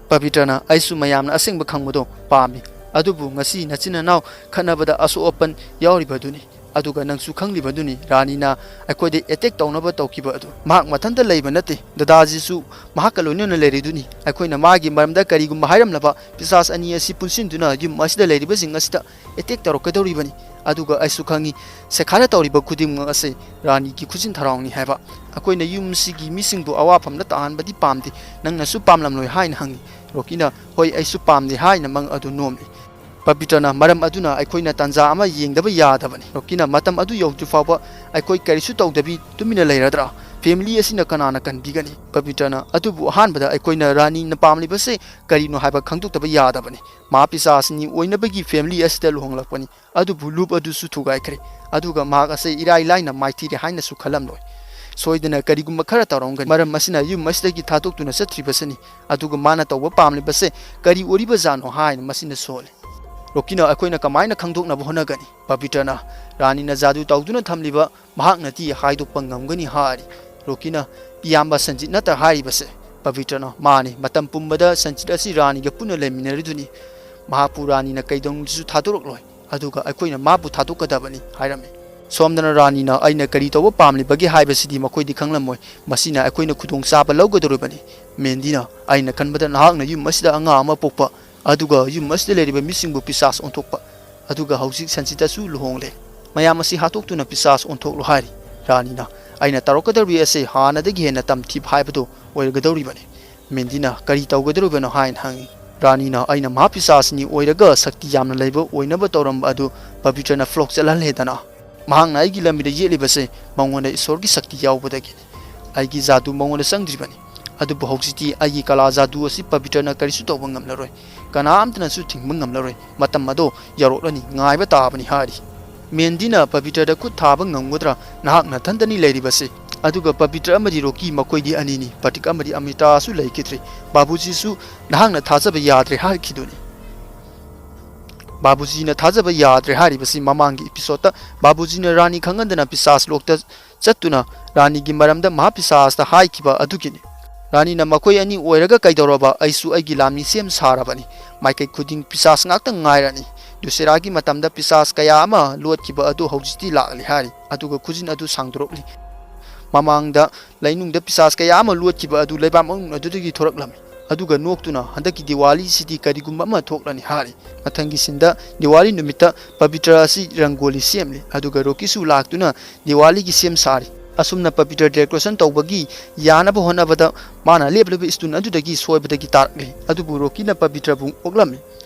ꯄꯕꯤꯇ꯭ꯔꯅ, "ꯑꯩꯁꯨ ꯃꯌꯥꯝꯅ ꯑꯁꯦꯡꯕ ꯈꯪꯕꯗꯣ ꯄꯥꯝꯃꯤ꯫ ꯑꯗꯨꯕꯨ ꯉꯁꯤ ꯅꯆꯤꯟ ꯅꯅꯥꯎ ꯈꯠꯅꯕꯗ ꯑꯁꯣꯛ ꯑꯄꯟ ꯌꯥꯎꯔꯤꯕꯗꯨꯅꯤ꯫ ꯑꯗꯨꯒ ꯅꯪꯁꯨ ꯈꯪꯂꯤꯕꯗꯨꯅꯤ, ꯔꯥꯅꯤꯅ ꯑꯩꯈꯣꯏꯗ ꯑꯦꯇꯦꯛ ꯇꯧꯅꯕ ꯇꯧꯈꯤꯕ ꯑꯗꯨ꯫ ꯃꯍꯥꯛ ꯃꯊꯟꯇ ꯂꯩꯕ ꯅꯠꯇꯦ, ꯗꯗꯥꯖꯤꯁꯨ ꯃꯍꯥꯛꯀ ꯂꯣꯏꯅꯅ ꯂꯩꯔꯤꯗꯨꯅꯤ꯫ ꯑꯩꯈꯣꯏꯅ ꯃꯥꯒꯤ ꯃꯔꯝꯗ ꯀꯔꯤꯒꯨꯝꯕ ꯍꯥꯏꯔꯝꯂꯕ, ꯄꯤꯁꯥꯁ ꯑꯅꯤ ꯑꯁꯤ ꯄꯨꯟꯁꯤꯟꯗꯨꯅ ꯌꯨꯝ ꯑꯁꯤꯗ ꯂꯩꯔꯤꯕꯁꯤꯡ ꯑꯁꯤꯗ ꯑꯦꯇꯦꯛ ꯇꯧꯔꯛꯀꯗꯧꯔꯤꯕꯅꯤ꯫ ꯑꯗꯨꯒ ꯑꯩꯁꯨ ꯈꯪꯏ, ꯁꯦꯈꯥꯅ ꯇꯧꯔꯤꯕ ꯈꯨꯗꯤꯡꯃꯛ ꯑꯁꯤ ꯔꯥꯅꯤꯒꯤ ꯈꯨꯖꯤꯟ ꯊꯔꯥꯎꯅꯤ ꯍꯥꯏꯕ꯫ ꯑꯩꯈꯣꯏꯅ ꯌꯨꯝꯁꯤꯒꯤ ꯃꯤꯁꯤꯡꯕꯨ ꯑꯋꯥꯐꯝꯗ ꯇꯥꯍꯟꯕꯗꯤ ꯄꯥꯝꯗꯦ꯫ ꯅꯪꯅꯁꯨ ꯄꯥꯝꯂꯝꯂꯣꯏ" ꯍꯥꯏꯅ ꯍꯪꯏ꯫ ꯔꯣꯀꯤꯅ, "ꯍꯣꯏ, ꯑꯩꯁꯨ ꯄꯥꯝꯗꯦ" ꯍꯥꯏꯅ ꯃꯪ ꯑꯗꯨ ꯅꯣꯝꯂꯤ꯫ ꯄꯕꯤꯇ꯭ꯔꯅ, "ꯃꯔꯝ ꯑꯗꯨꯅ ꯑꯩꯈꯣꯏꯅ ꯇꯥꯟꯖꯥ ꯑꯃ ꯌꯦꯡꯗꯕ ꯌꯥꯗꯕꯅꯤ꯫ ꯔꯣꯀꯤꯅ, ꯃꯇꯝ ꯑꯗꯨ ꯌꯧꯗ꯭ꯔꯤ ꯐꯥꯎꯕ ꯑꯩꯈꯣꯏ ꯀꯔꯤꯁꯨ ꯇꯧꯗꯕꯤ ꯇꯨꯃꯤꯟꯅ ꯂꯩꯔꯗ꯭ꯔꯥ? ꯐꯦꯃꯤꯂꯤ ꯑꯁꯤꯅ ꯀꯅꯥꯅ ꯀꯟꯕꯤꯒꯅꯤ?" ꯄꯕꯤꯇ꯭ꯔꯅ, "ꯑꯗꯨꯕꯨ ꯑꯍꯥꯟꯕꯗ ꯑꯩꯈꯣꯏꯅ ꯔꯥꯅꯤꯅ ꯄꯥꯝꯂꯤꯕꯁꯦ ꯀꯔꯤꯅꯣ ꯍꯥꯏꯕ ꯈꯪꯗꯣꯛꯇꯕ ꯌꯥꯗꯕꯅꯤ꯫ ꯃꯥ ꯄꯤꯁꯥꯁꯅꯤ ꯑꯣꯏꯅꯕꯒꯤ ꯐꯦꯃꯤꯂꯤ ꯑꯁꯤꯗ ꯂꯨꯍꯣꯡꯂꯛꯄꯅꯤ꯫ ꯑꯗꯨꯕꯨ ꯂꯨꯞ ꯑꯗꯨꯁꯨ ꯊꯨꯒꯥꯏꯈ꯭ꯔꯦ꯫ ꯑꯗꯨꯒ ꯃꯍꯥꯛ ꯑꯁꯦ ꯏꯔꯥꯏ ꯂꯥꯏꯅ ꯃꯥꯏꯊꯤꯔꯦ ꯍꯥꯏꯅꯁꯨ ꯈꯜꯂꯝꯂꯣꯏ꯫ ꯁꯣꯏꯗꯅ ꯀꯔꯤꯒꯨꯝꯕ ꯈꯔ ꯇꯧꯔꯝꯒꯅꯤ꯫ ꯃꯔꯝ ꯑꯁꯤꯅ ꯌꯨꯝ ꯑꯁꯤꯗꯒꯤ ꯊꯥꯗꯣꯛꯇꯨꯅ ꯆꯠꯇ꯭ꯔꯤꯕꯁꯤꯅꯤ꯫ ꯑꯗꯨꯒ ꯃꯥꯅ ꯇꯧꯕ ꯄꯥꯝꯂꯤꯕꯁꯦ ꯀꯔꯤ ꯑꯣꯏꯔꯤꯕꯖꯥꯠꯅꯣ ꯍꯥꯏꯅ ꯃꯁꯤꯅ ꯁꯣꯜꯂꯤ꯫ ꯔꯣꯀꯤꯅ, ꯑꯩꯈꯣꯏꯅ ꯀꯃꯥꯏꯅ ꯈꯪꯗꯣꯛꯅꯕ ꯍꯣꯠꯅꯒꯅꯤ? ꯄꯕꯤꯇ꯭ꯔꯅ, ꯔꯥꯅꯤꯅ ꯖꯥꯗꯨ ꯇꯧꯗꯨꯅ ꯊꯝꯂꯤꯕ ꯃꯍꯥꯛꯅꯗꯤ ꯍꯥꯏꯗꯣꯛꯄ ꯉꯝꯒꯅꯤ ꯍꯥꯏꯔꯤ꯫ ꯔꯣꯀꯤꯅ, ꯏꯌꯥꯝꯕ ꯁꯟꯖꯤꯠ ꯅꯠꯇ꯭ꯔ ꯍꯥꯏꯔꯤꯕꯁꯦ? ꯄꯕꯤꯇ꯭ꯔꯅ, ꯃꯥꯅꯤ, ꯃꯇꯝ ꯄꯨꯝꯕꯗ ꯁꯟꯖꯤꯠ ꯑꯁꯤ ꯔꯥꯅꯤꯒ ꯄꯨꯟꯅ ꯂꯩꯃꯤꯟꯅꯔꯤꯗꯨꯅꯤ꯫ ꯃꯍꯥꯛꯄꯨ ꯔꯥꯅꯤꯅ ꯀꯩꯗꯧꯅꯨꯡꯗꯁꯨ ꯊꯥꯗꯣꯔꯛꯂꯣꯏ꯫ ꯑꯗꯨꯒ ꯑꯩꯈꯣꯏꯅ ꯃꯥꯕꯨ ꯊꯥꯗꯣꯛꯀꯗꯕꯅꯤ ꯍꯥꯏꯔꯝꯃꯤ꯫ ꯁꯣꯝꯗꯅ ꯔꯥꯅꯤꯅ, ꯑꯩꯅ ꯀꯔꯤ ꯇꯧꯕ ꯄꯥꯝꯂꯤꯕꯒꯦ ꯍꯥꯏꯕꯁꯤꯗꯤ ꯃꯈꯣꯏꯗꯤ ꯈꯪꯂꯝꯃꯣꯏ꯫ ꯃꯁꯤꯅ ꯑꯩꯈꯣꯏꯅ ꯈꯨꯗꯣꯡꯆꯥꯕ ꯂꯧꯒꯗꯧꯔꯤꯕꯅꯤ꯫ ꯃꯦꯟꯗꯤꯅ, ꯑꯩꯅ ꯈꯟꯕꯗ ꯅꯍꯥꯛꯅ ꯌꯨꯝ ꯑꯁꯤꯗ ꯑꯉꯥꯡ ꯑꯃ ꯄꯣꯛꯄ, ꯑꯗꯨꯒ ꯌꯨꯝ ꯑꯁꯤꯗ ꯂꯩꯔꯤꯕ ꯃꯤꯁꯤꯡꯕꯨ ꯄꯤꯁꯥꯁ ꯑꯣꯟꯊꯣꯛꯄ, ꯑꯗꯨꯒ ꯍꯧꯖꯤꯛ ꯁꯟꯖꯤꯠꯇꯁꯨ ꯂꯨꯍꯣꯡꯂꯦ꯫ ꯃꯌꯥꯝ ꯑꯁꯤ ꯍꯥꯠꯇꯣꯛꯇꯨꯅ ꯄꯤꯁꯥꯁ ꯑꯣꯟꯊꯣꯛꯂꯣ ꯍꯥꯏꯔꯤ꯫ ꯔꯥꯅꯤꯅ, ꯑꯩꯅ ꯇꯧꯔꯛꯀꯗꯧꯔꯤ ꯑꯁꯤ ꯍꯥꯟꯅꯗꯒꯤ ꯍꯦꯟꯅ ꯇꯝꯊꯤꯕ ꯍꯥꯏꯕꯗꯨ ꯑꯣꯏꯔꯒꯗꯧꯔꯤꯕꯅꯤ꯫ ꯃꯦꯟꯗꯤꯅ, ꯀꯔꯤ ꯇꯧꯒꯗꯧꯔꯤꯕꯅꯣ ꯍꯥꯏꯅ ꯍꯪꯉꯤ꯫ ꯔꯥꯅꯤꯅ, ꯑꯩꯅ ꯃꯍꯥꯄꯤꯁꯥꯁꯅꯤ ꯑꯣꯏꯔꯒ ꯁꯛꯇꯤ ꯌꯥꯝꯅ ꯂꯩꯕ ꯑꯣꯏꯅꯕ ꯇꯧꯔꯝꯕ ꯑꯗꯨ ꯄꯕꯤꯇ꯭ꯔꯅ ꯐ꯭ꯂꯣꯛ ꯆꯠꯍꯜꯂꯦꯗꯅ꯫ ꯃꯍꯥꯛꯅ ꯑꯩꯒꯤ ꯂꯝꯕꯤꯗ ꯌꯦꯠꯂꯤꯕꯁꯦ ꯃꯉꯣꯟꯗ ꯏꯁꯣꯔꯒꯤ ꯁꯛꯇꯤ ꯌꯥꯎꯕꯗꯒꯤꯅꯤ꯫ ꯑꯩꯒꯤ ꯖꯥꯗꯨ ꯃꯉꯣꯟꯗ ꯆꯪꯗ꯭ꯔꯤꯕꯅꯤ꯫ ꯑꯗꯨꯕꯨ ꯍꯧꯖꯤꯛꯇꯤ ꯑꯩꯒꯤ ꯀꯂꯥ ꯖꯥꯗꯨ ꯑꯁꯤ ꯄꯕꯤꯇ꯭ꯔꯅ ꯀꯔꯤꯁꯨ ꯇꯧꯕ ꯉꯝꯂꯔꯣꯏ, ꯀꯅꯥꯝꯇꯅꯁꯨ ꯊꯤꯡꯕ ꯉꯝꯂꯔꯣꯏ, ꯃꯇꯝ ꯑꯗꯣ ꯌꯧꯔꯛꯂꯅꯤ, ꯉꯥꯏꯕ ꯇꯥꯕꯅꯤ" ꯍꯥꯏꯔꯤ꯫ ꯃꯦꯟꯗꯤꯅ ꯄꯕꯤꯇ꯭ꯔꯗ ꯈꯨꯠ ꯊꯥꯕ ꯉꯝꯒꯗ꯭ꯔꯥ? "ꯅꯍꯥꯛ ꯅꯊꯟꯇꯅꯤ ꯂꯩꯔꯤꯕꯁꯤ, ꯑꯗꯨꯒ ꯄꯕꯤꯇ꯭ꯔ ꯑꯃꯗꯤ ꯔꯣꯀꯤ ꯃꯈꯣꯏꯗꯤ ꯑꯅꯤꯅꯤ, ꯄ꯭ꯔꯇꯤꯛ ꯑꯃꯗꯤ ꯑꯃꯤꯇꯥꯁꯨ ꯂꯩꯈꯤꯗ꯭ꯔꯤ, ꯕꯥꯕꯨꯖꯤꯁꯨ ꯅꯍꯥꯛꯅ ꯊꯥꯖꯕ ꯌꯥꯗ꯭ꯔꯦ" ꯍꯥꯏꯈꯤꯗꯨꯅꯤ꯫ ꯕꯥꯕꯨꯖꯤꯅ ꯊꯥꯖꯕ ꯌꯥꯗ꯭ꯔꯦ ꯍꯥꯏꯔꯤꯕꯁꯤ ꯃꯃꯥꯡꯒꯤ ꯏꯄꯤꯁꯣꯗꯇ ꯕꯥꯕꯨꯖꯤꯅ ꯔꯥꯅꯤ ꯈꯪꯍꯟꯗꯅ ꯄꯤꯁꯥꯁ ꯂꯣꯛꯇ ꯆꯠꯇꯨꯅ ꯔꯥꯅꯤꯒꯤ ꯃꯔꯝꯗ ꯃꯍꯥ ꯄꯤꯁꯥꯁꯇ ꯍꯥꯏꯈꯤꯕ ꯑꯗꯨꯒꯤꯅꯤ꯫ ꯔꯥꯅꯤꯅ "ꯃꯈꯣꯏ ꯑꯅꯤ ꯑꯣꯏꯔꯒ ꯀꯩꯗꯧꯔꯕ? ꯑꯩꯁꯨ ꯑꯩꯒꯤ ꯂꯥꯟꯃꯤ ꯁꯦꯝ ꯁꯥꯔꯕꯅꯤ꯫ ꯃꯥꯏꯀꯩ ꯈꯨꯗꯤꯡ ꯄꯤꯁꯥꯁ ꯉꯥꯛꯇ ꯉꯥꯏꯔꯅꯤ꯫ ꯗꯨꯁꯦꯔꯥꯒꯤ ꯃꯇꯝꯗ ꯄꯤꯁꯥꯁ ꯀꯌꯥ ꯑꯃ ꯂꯣꯠꯈꯤꯕ ꯑꯗꯨ ꯍꯧꯖꯤꯛꯇꯤ ꯂꯥꯛꯂꯦ" ꯍꯥꯏꯔꯤ꯫ ꯑꯗꯨꯒ ꯈꯨꯖꯤꯟ ꯑꯗꯨ ꯁꯥꯡꯗꯣꯔꯛꯂꯤ꯫ ꯃꯃꯥꯡꯗ ꯂꯩꯅꯨꯡꯗ ꯄꯤꯁꯥꯁ ꯀꯌꯥ ꯑꯃ ꯂꯣꯠꯈꯤꯕ ꯑꯗꯨ ꯂꯩꯕꯥꯛ ꯃꯅꯨꯡ ꯑꯗꯨꯗꯒꯤ ꯊꯣꯔꯛꯂꯝꯃꯤ꯫ ꯑꯗꯨꯒ ꯅꯣꯛꯇꯨꯅ, "ꯍꯟꯗꯛꯀꯤ ꯗꯤꯋꯥꯂꯤꯁꯤꯗꯤ ꯀꯔꯤꯒꯨꯝꯕ ꯑꯃ ꯊꯣꯛꯂꯅꯤ" ꯍꯥꯏꯔꯤ꯫ ꯃꯊꯪꯒꯤ ꯁꯤꯟꯗ ꯗꯤꯋꯥꯂꯤ ꯅꯨꯃꯤꯠꯇ ꯄꯕꯤꯇ꯭ꯔ ꯑꯁꯤ ꯔꯪꯒꯣꯂꯤ ꯁꯦꯝꯂꯤ꯫ ꯑꯗꯨꯒ ꯔꯣꯀꯤꯁꯨ ꯂꯥꯛꯇꯨꯅ ꯗꯤꯋꯥꯂꯤꯒꯤ ꯁꯦꯝ ꯁꯥꯔꯤ꯫ ꯑꯁꯨꯝꯅ ꯄꯕꯤꯇ꯭ꯔ ꯗꯦꯀꯣꯔꯦꯁꯟ ꯇꯧꯕꯒꯤ ꯌꯥꯅꯕ ꯍꯣꯠꯅꯕꯗ ꯃꯥꯅ ꯂꯦꯞꯂꯤꯕ ꯁ꯭ꯇꯨꯟ ꯑꯗꯨꯗꯒꯤ ꯁꯣꯏꯕꯗꯒꯤ ꯇꯥꯔꯛꯂꯤ꯫ ꯑꯗꯨꯕꯨ ꯔꯣꯀꯤꯅ ꯄꯕꯤꯇ꯭ꯔꯕꯨ ꯑꯣꯛꯂꯝꯃꯤ꯫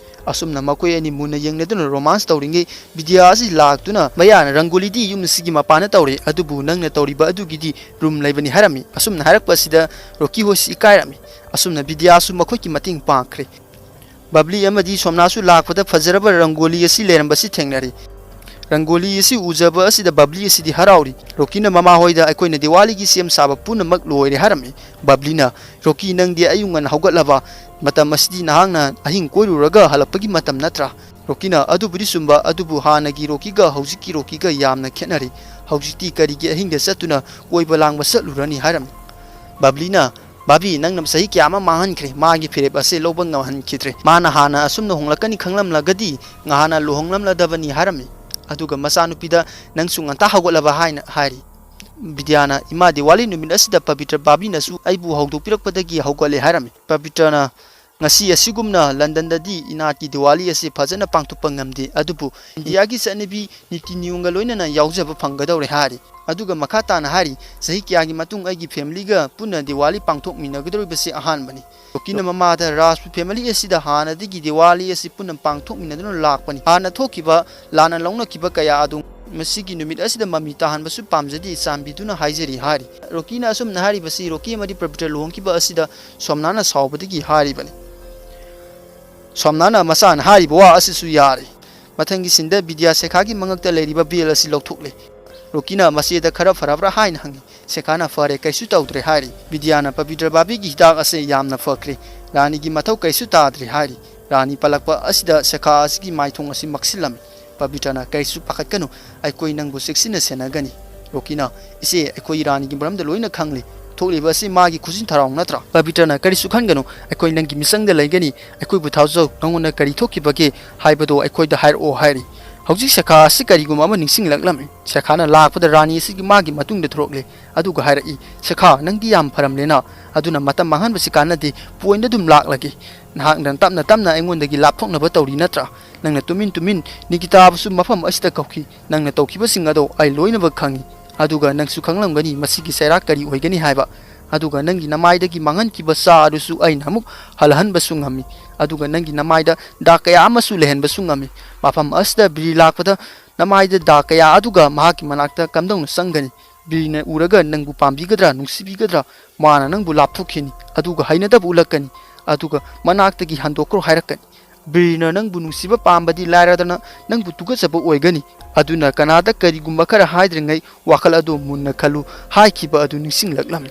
ꯑꯁꯨꯝꯅ ꯃꯈꯣꯏ ꯑꯅꯤ ꯃꯨꯟꯅ ꯌꯦꯡꯅꯗꯨꯅ ꯔꯣꯃꯥꯟꯁ ꯇꯧꯔꯤꯉꯩ ꯕꯤꯗ꯭ꯌꯥ ꯑꯁꯤ ꯂꯥꯛꯇꯨꯅ ꯃꯌꯥꯅ "ꯔꯪꯒꯣꯂꯤꯗꯤ ꯌꯨꯝ ꯑꯁꯤꯒꯤ ꯃꯄꯥꯟꯗ ꯇꯧꯔꯦ, ꯑꯗꯨꯕꯨ ꯅꯪꯅ ꯇꯧꯔꯤꯕ ꯑꯗꯨꯒꯤꯗꯤ ꯔꯨꯝ ꯂꯩꯕꯅꯤ" ꯍꯥꯏꯔꯝꯃꯤ꯫ ꯑꯁꯨꯝꯅ ꯍꯥꯏꯔꯛꯄ ꯑꯁꯤꯗ ꯔꯣꯀꯤ ꯍꯣꯏꯁꯤ ꯏꯀꯥꯏꯔꯝꯃꯤ꯫ ꯑꯁꯨꯝꯅ ꯕꯤꯗ꯭ꯌꯥꯁꯨ ꯃꯈꯣꯏꯒꯤ ꯃꯇꯦꯡ ꯄꯥꯡꯈ꯭ꯔꯦ꯫ ꯕꯕ꯭ꯂꯤ ꯑꯃꯗꯤ ꯁꯣꯝꯅꯥꯁꯨ ꯂꯥꯛꯄꯗ ꯐꯖꯔꯕ ꯔꯪꯒꯣꯂꯤ ꯑꯁꯤ ꯂꯩꯔꯝꯕꯁꯤ ꯊꯦꯡꯅꯔꯤ꯫ ꯔꯪꯒꯣꯂꯤ ꯑꯁꯤ ꯎꯖꯕ ꯑꯁꯤꯗ ꯕꯕ꯭ꯂꯤ ꯑꯁꯤꯗꯤ ꯍꯔꯥꯎꯔꯤ꯫ ꯔꯣꯀꯤꯅ ꯃꯃꯥ ꯍꯣꯏꯗ "ꯑꯩꯈꯣꯏꯅ ꯗꯤꯋꯥꯂꯤꯒꯤ ꯁꯦꯝ ꯁꯥꯕ ꯄꯨꯝꯅꯃꯛ ꯂꯣꯏꯔꯦ" ꯍꯥꯏꯔꯝꯃꯤ꯫ ꯕꯕ꯭ꯂꯤꯅ, "ꯔꯣꯀꯤ, ꯅꯪꯗꯤ ꯑꯌꯨꯛ ꯉꯟꯅ ꯍꯧꯒꯠꯂꯕ? ꯃꯇꯝ ꯑꯁꯤꯗꯤ ꯅꯍꯥꯛꯅ ꯑꯍꯤꯡ ꯀꯣꯏꯔꯨꯔꯒ ꯍꯜꯂꯛꯄꯒꯤ ꯃꯇꯝ ꯅꯠꯇ꯭ꯔꯥ?" ꯔꯣꯀꯤꯅ, "ꯑꯗꯨꯕꯨꯗꯤ ꯆꯨꯝꯕ, ꯑꯗꯨꯕꯨ ꯍꯥꯟꯅꯒꯤ ꯔꯣꯀꯤꯒ ꯍꯧꯖꯤꯛꯀꯤ ꯔꯣꯀꯤꯒ ꯌꯥꯝꯅ ꯈꯦꯠꯅꯔꯦ꯫ ꯍꯧꯖꯤꯛꯇꯤ ꯀꯔꯤꯒꯤ ꯑꯍꯤꯡꯗ ꯆꯠꯇꯨꯅ ꯀꯣꯏꯕ ꯂꯥꯡꯕ ꯆꯠꯂꯨꯔꯅꯤ?" ꯍꯥꯏꯔꯝꯃꯤ꯫ ꯕꯕ꯭ꯂꯤꯅ, "ꯕꯥꯕꯤ, ꯅꯪꯅ ꯆꯍꯤ ꯀꯌꯥ ꯑꯃ ꯃꯥꯡꯍꯟꯈ꯭ꯔꯦ, ꯃꯥꯒꯤ ꯐꯤꯔꯦꯞ ꯑꯁꯤ ꯂꯧꯕ ꯉꯝꯍꯟꯈꯤꯗ꯭ꯔꯦ꯫ ꯃꯥꯅ ꯍꯥꯟꯅ ꯑꯁꯨꯝꯅ ꯍꯣꯡꯂꯛꯀꯅꯤ ꯈꯪꯂꯝꯂꯒꯗꯤ ꯉꯍꯥꯟꯅ ꯂꯨꯍꯣꯡꯂꯝꯂꯗꯕꯅꯤ" ꯍꯥꯏꯔꯝꯃꯤ꯫ ꯑꯗꯨꯒ ꯃꯆꯥꯅꯨꯄꯤꯗ, "ꯅꯪꯁꯨ ꯉꯟꯇꯥ ꯍꯧꯒꯠꯂꯕ?" ꯍꯥꯏꯅ ꯍꯥꯏꯔꯤ꯫ ꯕꯤꯗ꯭ꯌꯥꯅ, "ꯏꯃꯥ, ꯗꯤꯋꯥꯂꯤ ꯅꯨꯃꯤꯠ ꯑꯁꯤꯗ ꯄꯕꯤꯇ꯭ꯔ ꯕꯥꯕꯤꯅꯁꯨ ꯑꯩꯕꯨ ꯍꯧꯗꯣꯛꯄꯤꯔꯛꯄꯗꯒꯤ ꯍꯧꯒꯠꯂꯦ" ꯍꯥꯏꯔꯝꯃꯤ꯫ ꯄꯕꯤꯇ꯭ꯔꯅ, "ꯉꯁꯤ ꯑꯁꯤꯒꯨꯝꯅ ꯂꯟꯗꯟꯗꯗꯤ ꯏꯅꯥꯠꯀꯤ ꯗꯤꯋꯥꯂꯤ ꯑꯁꯤ ꯐꯖꯅ ꯄꯥꯡꯊꯣꯛꯄ ꯉꯝꯗꯦ, ꯑꯗꯨꯕꯨ ꯏꯟꯗꯤꯌꯥꯒꯤ ꯆꯠꯅꯕꯤ ꯅꯤꯇꯤ ꯅꯤꯌꯣꯝꯒ ꯂꯣꯏꯅꯅ ꯌꯥꯎꯖꯕ ꯐꯪꯒꯗꯧꯔꯦ" ꯍꯥꯏꯔꯤ꯫ ꯑꯗꯨꯒ ꯃꯈꯥ ꯇꯥꯅ ꯍꯥꯏꯔꯤ, "ꯆꯍꯤ ꯀꯌꯥꯒꯤ ꯃꯇꯨꯡ ꯑꯩꯒꯤ ꯐꯦꯃꯤꯂꯤꯒ ꯄꯨꯟꯅ ꯗꯤꯋꯥꯂꯤ ꯄꯥꯡꯊꯣꯛꯃꯤꯟꯅꯒꯗꯧꯔꯤꯕꯁꯤ ꯑꯍꯥꯟꯕꯅꯤ"꯫ ꯔꯣꯀꯤꯅ ꯃꯃꯥꯗ, "ꯔꯥꯖꯄꯨ ꯐꯦꯃꯤꯂꯤ ꯑꯁꯤꯗ ꯍꯥꯟꯅꯗꯒꯤ ꯗꯤꯋꯥꯂꯤ ꯑꯁꯤ ꯄꯨꯟꯅ ꯄꯥꯡꯊꯣꯛꯃꯤꯟꯅꯗꯨꯅ ꯂꯥꯛꯄꯅꯤ꯫ ꯍꯥꯟꯅ ꯊꯣꯛꯈꯤꯕ ꯂꯥꯟꯅ ꯂꯧꯅꯈꯤꯕ ꯀꯌꯥ ꯑꯗꯨ ꯃꯁꯤꯒꯤ ꯅꯨꯃꯤꯠ ꯑꯁꯤꯗ ꯃꯃꯤ ꯇꯥꯍꯟꯕꯁꯨ ꯄꯥꯝꯖꯗꯦ, ꯆꯥꯟꯕꯤꯗꯨꯅ ꯍꯥꯏꯖꯔꯤ ꯍꯥꯏꯔꯤ꯫ ꯔꯣꯀꯤꯅ ꯑꯁꯨꯝꯅ ꯍꯥꯏꯔꯤꯕꯁꯤ ꯔꯣꯀꯤ ꯑꯃꯗꯤ ꯄꯕꯤꯇ꯭ꯔ ꯂꯨꯍꯣꯡꯈꯤꯕ ꯑꯁꯤꯗ ꯁꯣꯝꯅꯥꯅ ꯁꯥꯎꯕꯗꯒꯤ ꯍꯥꯏꯔꯤꯕꯅꯤ꯫ ꯁꯣꯝꯅꯥꯅ ꯃꯆꯥꯅ ꯍꯥꯏꯔꯤꯕ ꯋꯥ ꯑꯁꯤꯁꯨ ꯌꯥꯔꯦ꯫ ꯃꯊꯪꯒꯤ ꯁꯤꯟꯗ ꯕꯤꯗ꯭ꯌꯥ ꯁꯦꯈꯥꯒꯤ ꯃꯉꯛꯇ ꯂꯩꯔꯤꯕ ꯕꯦꯜ ꯑꯁꯤ ꯂꯧꯊꯣꯛꯂꯦ꯫ ꯔꯣꯀꯤꯅ ꯃꯆꯦꯗ ꯈꯔ ꯐꯔꯕ꯭ꯔꯥ ꯍꯥꯏꯅ ꯍꯪꯉꯤ꯫ ꯁꯦꯈꯥꯅ ꯐꯔꯦ, ꯀꯩꯁꯨ ꯇꯧꯗ꯭ꯔꯦ ꯍꯥꯏꯔꯤ꯫ ꯕꯤꯗ꯭ꯌꯥꯅ ꯄꯕꯤꯇ꯭ꯔ ꯕꯥꯕꯤꯒꯤ ꯍꯤꯗꯥꯛ ꯑꯁꯤ ꯌꯥꯝꯅ ꯐꯈ꯭ꯔꯦ꯫ ꯔꯥꯅꯤꯒꯤ ꯃꯊꯧ ꯀꯩꯁꯨ ꯇꯥꯗ꯭ꯔꯦ ꯍꯥꯏꯔꯤ꯫ ꯔꯥꯅꯤ ꯄꯜꯂꯛꯄ ꯑꯁꯤꯗ ꯁꯦꯈꯥ ꯑꯁꯤꯒꯤ ꯃꯥꯏꯊꯣꯡ ꯑꯁꯤ ꯃꯛꯁꯤꯜꯂꯝꯃꯤ꯫ ꯄꯕꯤꯇ꯭ꯔꯅ ꯀꯩꯁꯨ ꯄꯥꯈꯠꯀꯅꯨ, ꯑꯩꯈꯣꯏ ꯅꯪꯕꯨ ꯆꯦꯛꯁꯤꯟꯅ ꯁꯦꯟꯅꯒꯅꯤ꯫ ꯔꯣꯀꯤꯅ, ꯏꯆꯦ, ꯑꯩꯈꯣꯏ ꯔꯥꯅꯤꯒꯤ ꯃꯔꯝꯗ ꯂꯣꯏꯅ ꯈꯪꯂꯤ꯫ ꯊꯣꯛꯂꯤꯕ ꯑꯁꯤ ꯃꯥꯒꯤ ꯈꯨꯖꯤꯟ ꯊꯔꯥꯎ ꯅꯠꯇ꯭ꯔꯥ? ꯄꯕꯤꯇ꯭ꯔꯅ, ꯀꯔꯤꯁꯨ ꯈꯟꯒꯅꯨ, ꯑꯩꯈꯣꯏ ꯅꯪꯒꯤ ꯃꯤꯆꯪꯗ ꯂꯩꯒꯅꯤ꯫ ꯑꯩꯈꯣꯏꯕꯨ ꯊꯥꯖꯧ, ꯅꯉꯣꯟꯗ ꯀꯔꯤ ꯊꯣꯛꯈꯤꯕꯒꯦ ꯍꯥꯏꯕꯗꯣ ꯑꯩꯈꯣꯏꯗ ꯍꯥꯏꯔꯛꯑꯣ ꯍꯥꯏꯔꯤ꯫ ꯍꯧꯖꯤꯛ ꯁꯦꯈꯥ ꯑꯁꯤ ꯀꯔꯤꯒꯨꯝꯕ ꯑꯃ ꯅꯤꯡꯁꯤꯡꯂꯛꯂꯝꯃꯤ꯫ ꯁꯦꯈꯥꯅ ꯂꯥꯛꯄꯗ ꯔꯥꯅꯤ ꯑꯁꯤꯒꯤ ꯃꯥꯒꯤ ꯃꯇꯨꯡꯗ ꯊꯣꯔꯛꯂꯦ꯫ ꯑꯗꯨꯒ ꯍꯥꯏꯔꯛꯏ, ꯁꯦꯈꯥ, ꯅꯪꯗꯤ ꯌꯥꯝ ꯐꯔꯝꯂꯦꯅ꯫ ꯑꯗꯨꯅ ꯃꯇꯝ ꯃꯥꯡꯍꯟꯕꯁꯤ ꯀꯥꯟꯅꯗꯦ, ꯄꯣꯏꯟꯗ ꯑꯗꯨꯝ ꯂꯥꯛꯂꯒꯦ꯫ ꯅꯍꯥꯛꯅ ꯇꯞꯅ ꯇꯞꯅ ꯑꯩꯉꯣꯟꯗꯒꯤ ꯂꯥꯞꯊꯣꯛꯅꯕ ꯇꯧꯔꯤ ꯅꯠꯇ꯭ꯔꯥ? ꯅꯪꯅ ꯇꯨꯃꯤꯟ ꯇꯨꯃꯤꯟ ꯅꯤꯀꯤꯇꯥꯕꯨꯁꯨ ꯃꯐꯝ ꯑꯁꯤꯗ ꯀꯧꯈꯤ꯫ ꯅꯪꯅ ꯇꯧꯈꯤꯕꯁꯤꯡ ꯑꯗꯣ ꯑꯩ ꯂꯣꯏꯅꯃꯛ ꯈꯪꯏ꯫ ꯑꯗꯨꯒ ꯅꯪꯁꯨ ꯈꯪꯂꯝꯒꯅꯤ ꯃꯁꯤꯒꯤ ꯆꯩꯔꯥꯛ ꯀꯔꯤ ꯑꯣꯏꯒꯅꯤ ꯍꯥꯏꯕ꯫ ꯑꯗꯨꯒ ꯅꯪꯒꯤ ꯅꯃꯥꯏꯗꯒꯤ ꯃꯥꯡꯍꯟꯈꯤꯕ ꯆꯥ ꯑꯗꯨꯁꯨ ꯑꯩꯅ ꯑꯃꯨꯛ ꯍꯜꯍꯟꯕꯁꯨ ꯉꯝꯃꯤ꯫ ꯑꯗꯨꯒ ꯅꯪꯒꯤ ꯅꯃꯥꯏꯗ ꯗꯥꯛ ꯀꯌꯥ ꯑꯃꯁꯨ ꯂꯩꯍꯟꯕꯁꯨ ꯉꯝꯃꯤ꯫ ꯃꯐꯝ ꯑꯁꯤꯗ ꯕꯤꯔꯤ ꯂꯥꯛꯄꯗ ꯅꯃꯥꯏꯗ ꯗꯥꯛ ꯀꯌꯥ ꯑꯗꯨꯒ ꯃꯍꯥꯛꯀꯤ ꯃꯅꯥꯛꯇ ꯀꯝꯗꯧꯅ ꯆꯪꯒꯅꯤ? ꯕꯤꯔꯤꯅ ꯎꯔꯒ ꯅꯪꯕꯨ ꯄꯥꯝꯕꯤꯒꯗ꯭ꯔꯥ, ꯅꯨꯡꯁꯤꯕꯤꯒꯗ꯭ꯔꯥ? ꯃꯥꯅ ꯅꯪꯕꯨ ꯂꯥꯞꯊꯣꯛꯈꯤꯅꯤ, ꯑꯗꯨꯒ ꯍꯩꯅꯗꯕ ꯎꯠꯂꯛꯀꯅꯤ, ꯑꯗꯨꯒ ꯃꯅꯥꯛꯇꯒꯤ ꯍꯟꯗꯣꯛꯈ꯭ꯔꯣ ꯍꯥꯏꯔꯛꯀꯅꯤ꯫ ꯕꯤꯔꯤꯅ ꯅꯪꯕꯨ ꯅꯨꯡꯁꯤꯕ ꯄꯥꯝꯕꯗꯤ ꯂꯥꯏꯔꯗꯅ ꯅꯪꯕꯨ ꯇꯨꯒꯠꯆꯕ ꯑꯣꯏꯒꯅꯤ꯫ ꯑꯗꯨꯅ ꯀꯅꯥꯗ ꯀꯔꯤꯒꯨꯝꯕ ꯈꯔ ꯍꯥꯏꯗ꯭ꯔꯤꯉꯩ ꯋꯥꯈꯜ ꯑꯗꯨ ꯃꯨꯟꯅ ꯈꯜꯂꯨ ꯍꯥꯏꯈꯤꯕ ꯑꯗꯨ ꯅꯤꯡꯁꯤꯡꯂꯛꯂꯝꯃꯤ꯫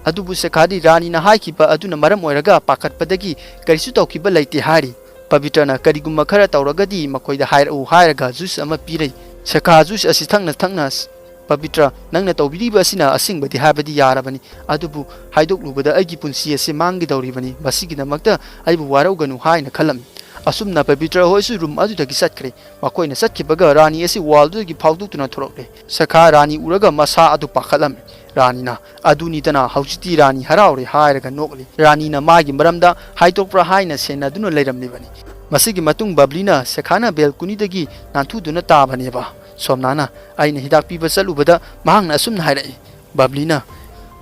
ꯑꯗꯨꯕꯨ ꯁꯦꯈꯥꯗꯤ ꯔꯥꯅꯤꯅ ꯍꯥꯏꯈꯤꯕ ꯑꯗꯨꯅ ꯃꯔꯝ ꯑꯣꯏꯔꯒ ꯄꯥꯈꯠꯄꯗꯒꯤ ꯀꯔꯤꯁꯨ ꯇꯧꯈꯤꯕ ꯂꯩꯇꯦ ꯍꯥꯏꯔꯤ꯫ ꯄꯕꯤꯇ꯭ꯔꯅ ꯀꯔꯤꯒꯨꯝꯕ ꯈꯔ ꯇꯧꯔꯒꯗꯤ ꯃꯈꯣꯏꯗ ꯍꯥꯏꯔꯛꯎ ꯍꯥꯏꯔꯒ ꯖꯨꯁ ꯑꯃ ꯄꯤꯔꯩ꯫ ꯁꯦꯈꯥ ꯖꯨꯁ ꯑꯁꯤ ꯊꯛꯅ ꯊꯛꯅ, ꯄꯕꯤꯇ꯭ꯔ, ꯅꯪꯅ ꯇꯧꯕꯤꯔꯤꯕ ꯑꯁꯤꯅ ꯑꯁꯦꯡꯕꯗꯤ ꯍꯥꯏꯕꯗꯤ ꯌꯥꯔꯕꯅꯤ, ꯑꯗꯨꯕꯨ ꯍꯥꯏꯗꯣꯛꯂꯨꯕꯗ ꯑꯩꯒꯤ ꯄꯨꯟꯁꯤ ꯑꯁꯤ ꯃꯥꯡꯒꯗꯧꯔꯤꯕꯅꯤ, ꯃꯁꯤꯒꯤꯗꯃꯛꯇ ꯑꯩꯕꯨ ꯋꯥꯔꯧꯒꯅꯨ ꯍꯥꯏꯅ ꯈꯜꯂꯝꯃꯤ꯫ ꯑꯁꯨꯝꯅ ꯄꯕꯤꯇ꯭ꯔ ꯍꯣꯏꯁꯨ ꯔꯨꯝ ꯑꯗꯨꯗꯒꯤ ꯆꯠꯈ꯭ꯔꯦ꯫ ꯃꯈꯣꯏꯅ ꯆꯠꯈꯤꯕꯒ ꯔꯥꯅꯤ ꯑꯁꯤ ꯋꯥꯜꯗꯨꯗꯒꯤ ꯐꯥꯎꯗꯣꯛꯇꯨꯅ ꯊꯣꯔꯛꯂꯦ꯫ ꯁꯦꯈꯥ ꯔꯥꯅꯤ ꯎꯔꯒ ꯃꯁꯥ ꯑꯗꯨ ꯄꯥꯈꯠꯂꯝꯃꯤ꯫ ꯔꯥꯅꯤꯅ, "ꯑꯗꯨꯅꯤꯗꯅ, ꯍꯧꯖꯤꯛꯇꯤ ꯔꯥꯅꯤ ꯍꯔꯥꯎꯔꯦ" ꯍꯥꯏꯔꯒ ꯅꯣꯛꯂꯤ꯫ ꯔꯥꯅꯤꯅ ꯃꯥꯒꯤ ꯃꯔꯝꯗ ꯍꯥꯏꯗꯣꯛꯄ꯭ꯔꯥ ꯍꯥꯏꯅ ꯁꯦꯟꯅꯗꯨꯅ ꯂꯩꯔꯝꯂꯤꯕꯅꯤ꯫ ꯃꯁꯤꯒꯤ ꯃꯇꯨꯡ ꯕꯕ꯭ꯂꯤꯅ ꯁꯦꯈꯥꯅ ꯕꯦꯜꯀꯨꯅꯤꯗꯒꯤ ꯅꯥꯟꯊꯨꯗꯨꯅ ꯇꯥꯕꯅꯦꯕ꯫ ꯁꯣꯝꯅꯥꯅ, "ꯑꯩꯅ ꯍꯤꯗꯥꯛ ꯄꯤꯕ ꯆꯠꯂꯨꯕꯗ ꯃꯍꯥꯛꯅ ꯑꯁꯨꯝꯅ ꯍꯥꯏꯔꯛꯏ"꯫ ꯕꯕ꯭ꯂꯤꯅ,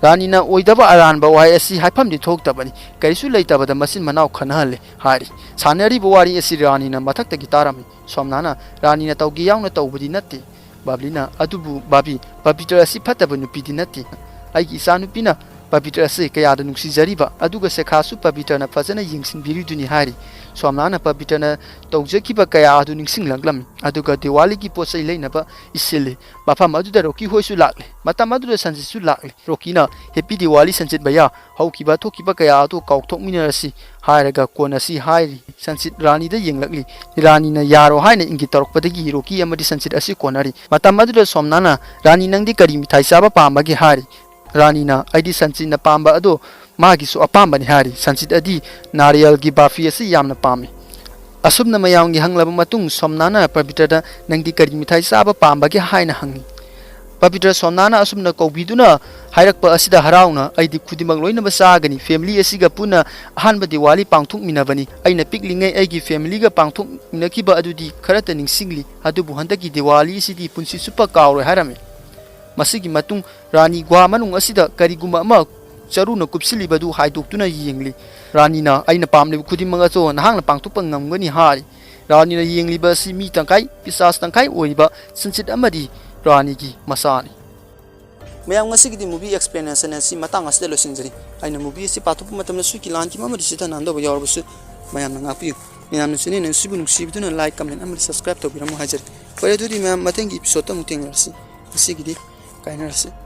"ꯔꯥꯅꯤꯅ ꯑꯣꯏꯗꯕ ꯑꯔꯥꯟꯕ ꯋꯥꯍꯩ ꯑꯁꯤ ꯍꯥꯏꯐꯝꯗꯤ ꯊꯣꯛꯇꯕꯅꯤ, ꯀꯔꯤꯁꯨ ꯂꯩꯇꯕꯗ ꯃꯆꯤꯟ ꯃꯅꯥꯎ ꯈꯟꯅꯍꯜꯂꯦ" ꯍꯥꯏꯔꯤ꯫ ꯁꯥꯟꯅꯔꯤꯕ ꯋꯥꯔꯤ ꯑꯁꯤ ꯔꯥꯅꯤꯅ ꯃꯊꯛꯇꯒꯤ ꯇꯥꯔꯝꯃꯤ꯫ ꯁꯣꯝꯅꯥꯅ, "ꯔꯥꯅꯤꯅ ꯇꯧꯒꯦ ꯌꯥꯎꯅ ꯇꯧꯕꯗꯤ ꯅꯠꯇꯦ"꯫ ꯕꯥꯕ꯭ꯂꯤꯅ, "ꯑꯗꯨꯕꯨ ꯕꯥꯕꯤ, ꯄꯕꯤꯇ꯭ꯔ ꯑꯁꯤ ꯐꯠꯇꯕ ꯅꯨꯄꯤꯗꯤ ꯅꯠꯇꯦ꯫ ꯑꯩꯒꯤ ꯏꯆꯥꯅꯨꯄꯤꯅ ꯄꯕꯤꯇ꯭ꯔ ꯑꯁꯤ ꯀꯌꯥꯗ ꯅꯨꯡꯁꯤꯖꯔꯤꯕ, ꯑꯗꯨꯒ ꯁꯦꯈꯥꯁꯨ ꯄꯕꯤꯇ꯭ꯔꯅ ꯐꯖꯅ ꯌꯦꯡꯁꯤꯟꯕꯤꯔꯤꯗꯨꯅꯤ" ꯍꯥꯏꯔꯤ꯫ ꯁꯣꯝꯅꯥꯅ ꯄꯕꯤꯇ꯭ꯔꯅ ꯇꯧꯖꯈꯤꯕ ꯀꯌꯥ ꯑꯗꯨ ꯅꯤꯡꯁꯤꯡꯂꯛꯂꯝꯃꯤ, ꯑꯗꯨꯒ ꯗꯤꯋꯥꯂꯤꯒꯤ ꯄꯣꯠ ꯆꯩ ꯂꯩꯅꯕ ꯏꯁꯤꯜꯂꯤ꯫ ꯃꯐꯝ ꯑꯗꯨꯗ ꯔꯣꯀꯤ ꯍꯣꯏꯁꯨ ꯂꯥꯛꯂꯦ꯫ ꯃꯇꯝ ꯑꯗꯨꯗ ꯁꯟꯖꯤꯠꯁꯨ ꯂꯥꯛꯂꯦ꯫ ꯔꯣꯀꯤꯅ, "ꯍꯦꯄꯤ ꯗꯤꯋꯥꯂꯤ ꯁꯟꯖꯤꯠ ꯚꯩꯌꯥ, ꯍꯧꯈꯤꯕ ꯊꯣꯛꯈꯤꯕ ꯀꯌꯥ ꯑꯗꯨ ꯀꯥꯎꯊꯣꯛꯃꯤꯟꯅꯔꯁꯤ" ꯍꯥꯏꯔꯒ ꯀꯣꯟꯅꯁꯤ ꯍꯥꯏꯔꯤ꯫ ꯁꯟꯖꯤꯠ ꯔꯥꯅꯤꯗ ꯌꯦꯡꯂꯛꯂꯤ꯫ ꯔꯥꯅꯤꯅ ꯌꯥꯔꯣ ꯍꯥꯏꯅ ꯏꯪꯒꯤꯠ ꯇꯧꯔꯛꯄꯗꯒꯤ ꯔꯣꯀꯤ ꯑꯃꯗꯤ ꯁꯟꯖꯤꯠ ꯑꯁꯤ ꯀꯣꯟꯅꯔꯤ꯫ ꯃꯇꯝ ꯑꯗꯨꯗ ꯁꯣꯝꯅꯥꯅ, "ꯔꯥꯅꯤ, ꯅꯪꯗꯤ ꯀꯔꯤ ꯃꯤꯊꯥꯏ ꯆꯥꯕ ꯄꯥꯝꯕꯒꯦ?" ꯍꯥꯏꯔꯤ꯫ ꯔꯥꯅꯤꯅ, "ꯑꯩꯗꯤ ꯁꯟꯖꯤꯠꯅ ꯄꯥꯝꯕ ꯑꯗꯣ ꯃꯥꯒꯤꯁꯨ ꯑꯄꯥꯝꯕꯅꯤ" ꯍꯥꯏꯔꯤ꯫ ꯁꯟꯖꯤꯠ ꯑꯗꯤ ꯅꯥꯔꯤꯌꯜꯒꯤ ꯕꯥꯐꯤ ꯑꯁꯤ ꯌꯥꯝꯅ ꯄꯥꯝꯃꯤ꯫ ꯑꯁꯨꯝꯅ ꯃꯌꯥꯝꯒꯤ ꯍꯪꯂꯕ ꯃꯇꯨꯡ ꯁꯣꯝꯅꯥꯅ ꯄꯕꯤꯇ꯭ꯔꯗ, "ꯅꯪꯗꯤ ꯀꯔꯤ ꯃꯤꯊꯥꯏ ꯆꯥꯕ ꯄꯥꯝꯕꯒꯦ?" ꯍꯥꯏꯅ ꯍꯪꯉꯤ꯫ ꯄꯕꯤꯇ꯭ꯔ ꯁꯣꯝꯅꯥꯅ ꯑꯁꯨꯝꯅ ꯀꯧꯕꯤꯗꯨꯅ ꯍꯥꯏꯔꯛꯄ ꯑꯁꯤꯗ ꯍꯔꯥꯎꯅ, "ꯑꯩꯗꯤ ꯈꯨꯗꯤꯡꯃꯛ ꯂꯣꯏꯅꯃꯛ ꯆꯥꯒꯅꯤ꯫ ꯐꯦꯃꯤꯂꯤ ꯑꯁꯤꯒ ꯄꯨꯟꯅ ꯑꯍꯥꯟꯕ ꯗꯤꯋꯥꯂꯤ ꯄꯥꯡꯊꯣꯛꯃꯤꯟꯅꯕꯅꯤ꯫ ꯑꯩꯅ ꯄꯤꯛꯂꯤꯉꯩ ꯑꯩꯒꯤ ꯐꯦꯃꯤꯂꯤꯒ ꯄꯥꯡꯊꯣꯛꯃꯤꯟꯅꯈꯤꯕ ꯑꯗꯨꯗꯤ ꯈꯔꯇ ꯅꯤꯡꯁꯤꯡꯂꯤ꯫ ꯑꯗꯨꯕꯨ ꯍꯟꯗꯛꯀꯤ ꯗꯤꯋꯥꯂꯤ ꯑꯁꯤꯗꯤ ꯄꯨꯟꯁꯤ ꯆꯨꯞꯄ ꯀꯥꯎꯔꯣꯏ" ꯍꯥꯏꯔꯝꯃꯤ꯫ ꯃꯁꯤꯒꯤ ꯃꯇꯨꯡ ꯔꯥꯅꯤ ꯒꯨꯍꯥ ꯃꯅꯨꯡ ꯑꯁꯤꯗ ꯀꯔꯤꯒꯨꯝꯕ ꯑꯃ ꯆꯔꯨꯅ ꯀꯨꯞꯁꯤꯜꯂꯤꯕꯗꯨ ꯍꯥꯏꯗꯣꯛꯇꯨꯅ ꯌꯦꯡꯂꯤ꯫ ꯔꯥꯅꯤꯅ, "ꯑꯩꯅ ꯄꯥꯝꯂꯤꯕ ꯈꯨꯗꯤꯡꯃꯛ ꯑꯗꯣ ꯅꯍꯥꯛꯅ ꯄꯥꯡꯊꯣꯛꯄ ꯉꯝꯒꯅꯤ" ꯍꯥꯏꯔꯤ꯫ ꯔꯥꯅꯤꯅ ꯌꯦꯡꯂꯤꯕ ꯑꯁꯤ ꯃꯤ ꯇꯪꯈꯥꯏ, ꯄꯤꯁꯥꯆ ꯇꯪꯈꯥꯏ ꯑꯣꯏꯔꯤꯕ ꯁꯟꯖꯤꯠ ꯑꯃꯗꯤ ꯔꯥꯅꯤꯒꯤ ꯃꯆꯥꯅꯤ꯫ ꯃꯌꯥꯝ, ꯉꯁꯤꯒꯤꯗꯤ movie explanation ꯑꯁꯤ ꯃꯇꯥꯡ ꯑꯁꯤꯗ ꯂꯣꯏꯁꯤꯟꯖꯔꯤ꯫ ꯑꯩꯅ movie ꯑꯁꯤ ꯄꯥꯊꯣꯛꯄ ꯃꯇꯝꯗ ꯁꯣꯏꯈꯤ ꯂꯥꯟꯈꯤꯕ ꯑꯃꯗꯤ ꯆꯤꯠꯊ ꯅꯥꯟꯗꯕ ꯌꯥꯎꯔꯕꯁꯨ ꯃꯌꯥꯝꯅ ꯉꯥꯛꯄꯤꯌꯨ꯫ ꯃꯌꯥꯝꯅ channel ꯑꯁꯤꯕꯨ ꯅꯨꯡꯁꯤꯕꯤꯗꯨꯅ like, comment ꯑꯃꯗꯤ subscribe ꯇꯧꯕꯤꯔꯝꯃꯨ ꯍꯥꯏꯖꯔꯤ꯫ ꯐꯔꯦ, ꯑꯗꯨꯗꯤ ꯃꯌꯥꯝ, ꯃꯊꯪꯒꯤ episode ꯑꯃꯨꯛ ꯊꯦꯡꯅꯔꯁꯤ꯫ ꯉꯁꯤꯒꯤꯗꯤ ꯀꯥꯏꯅꯔꯁꯤ꯫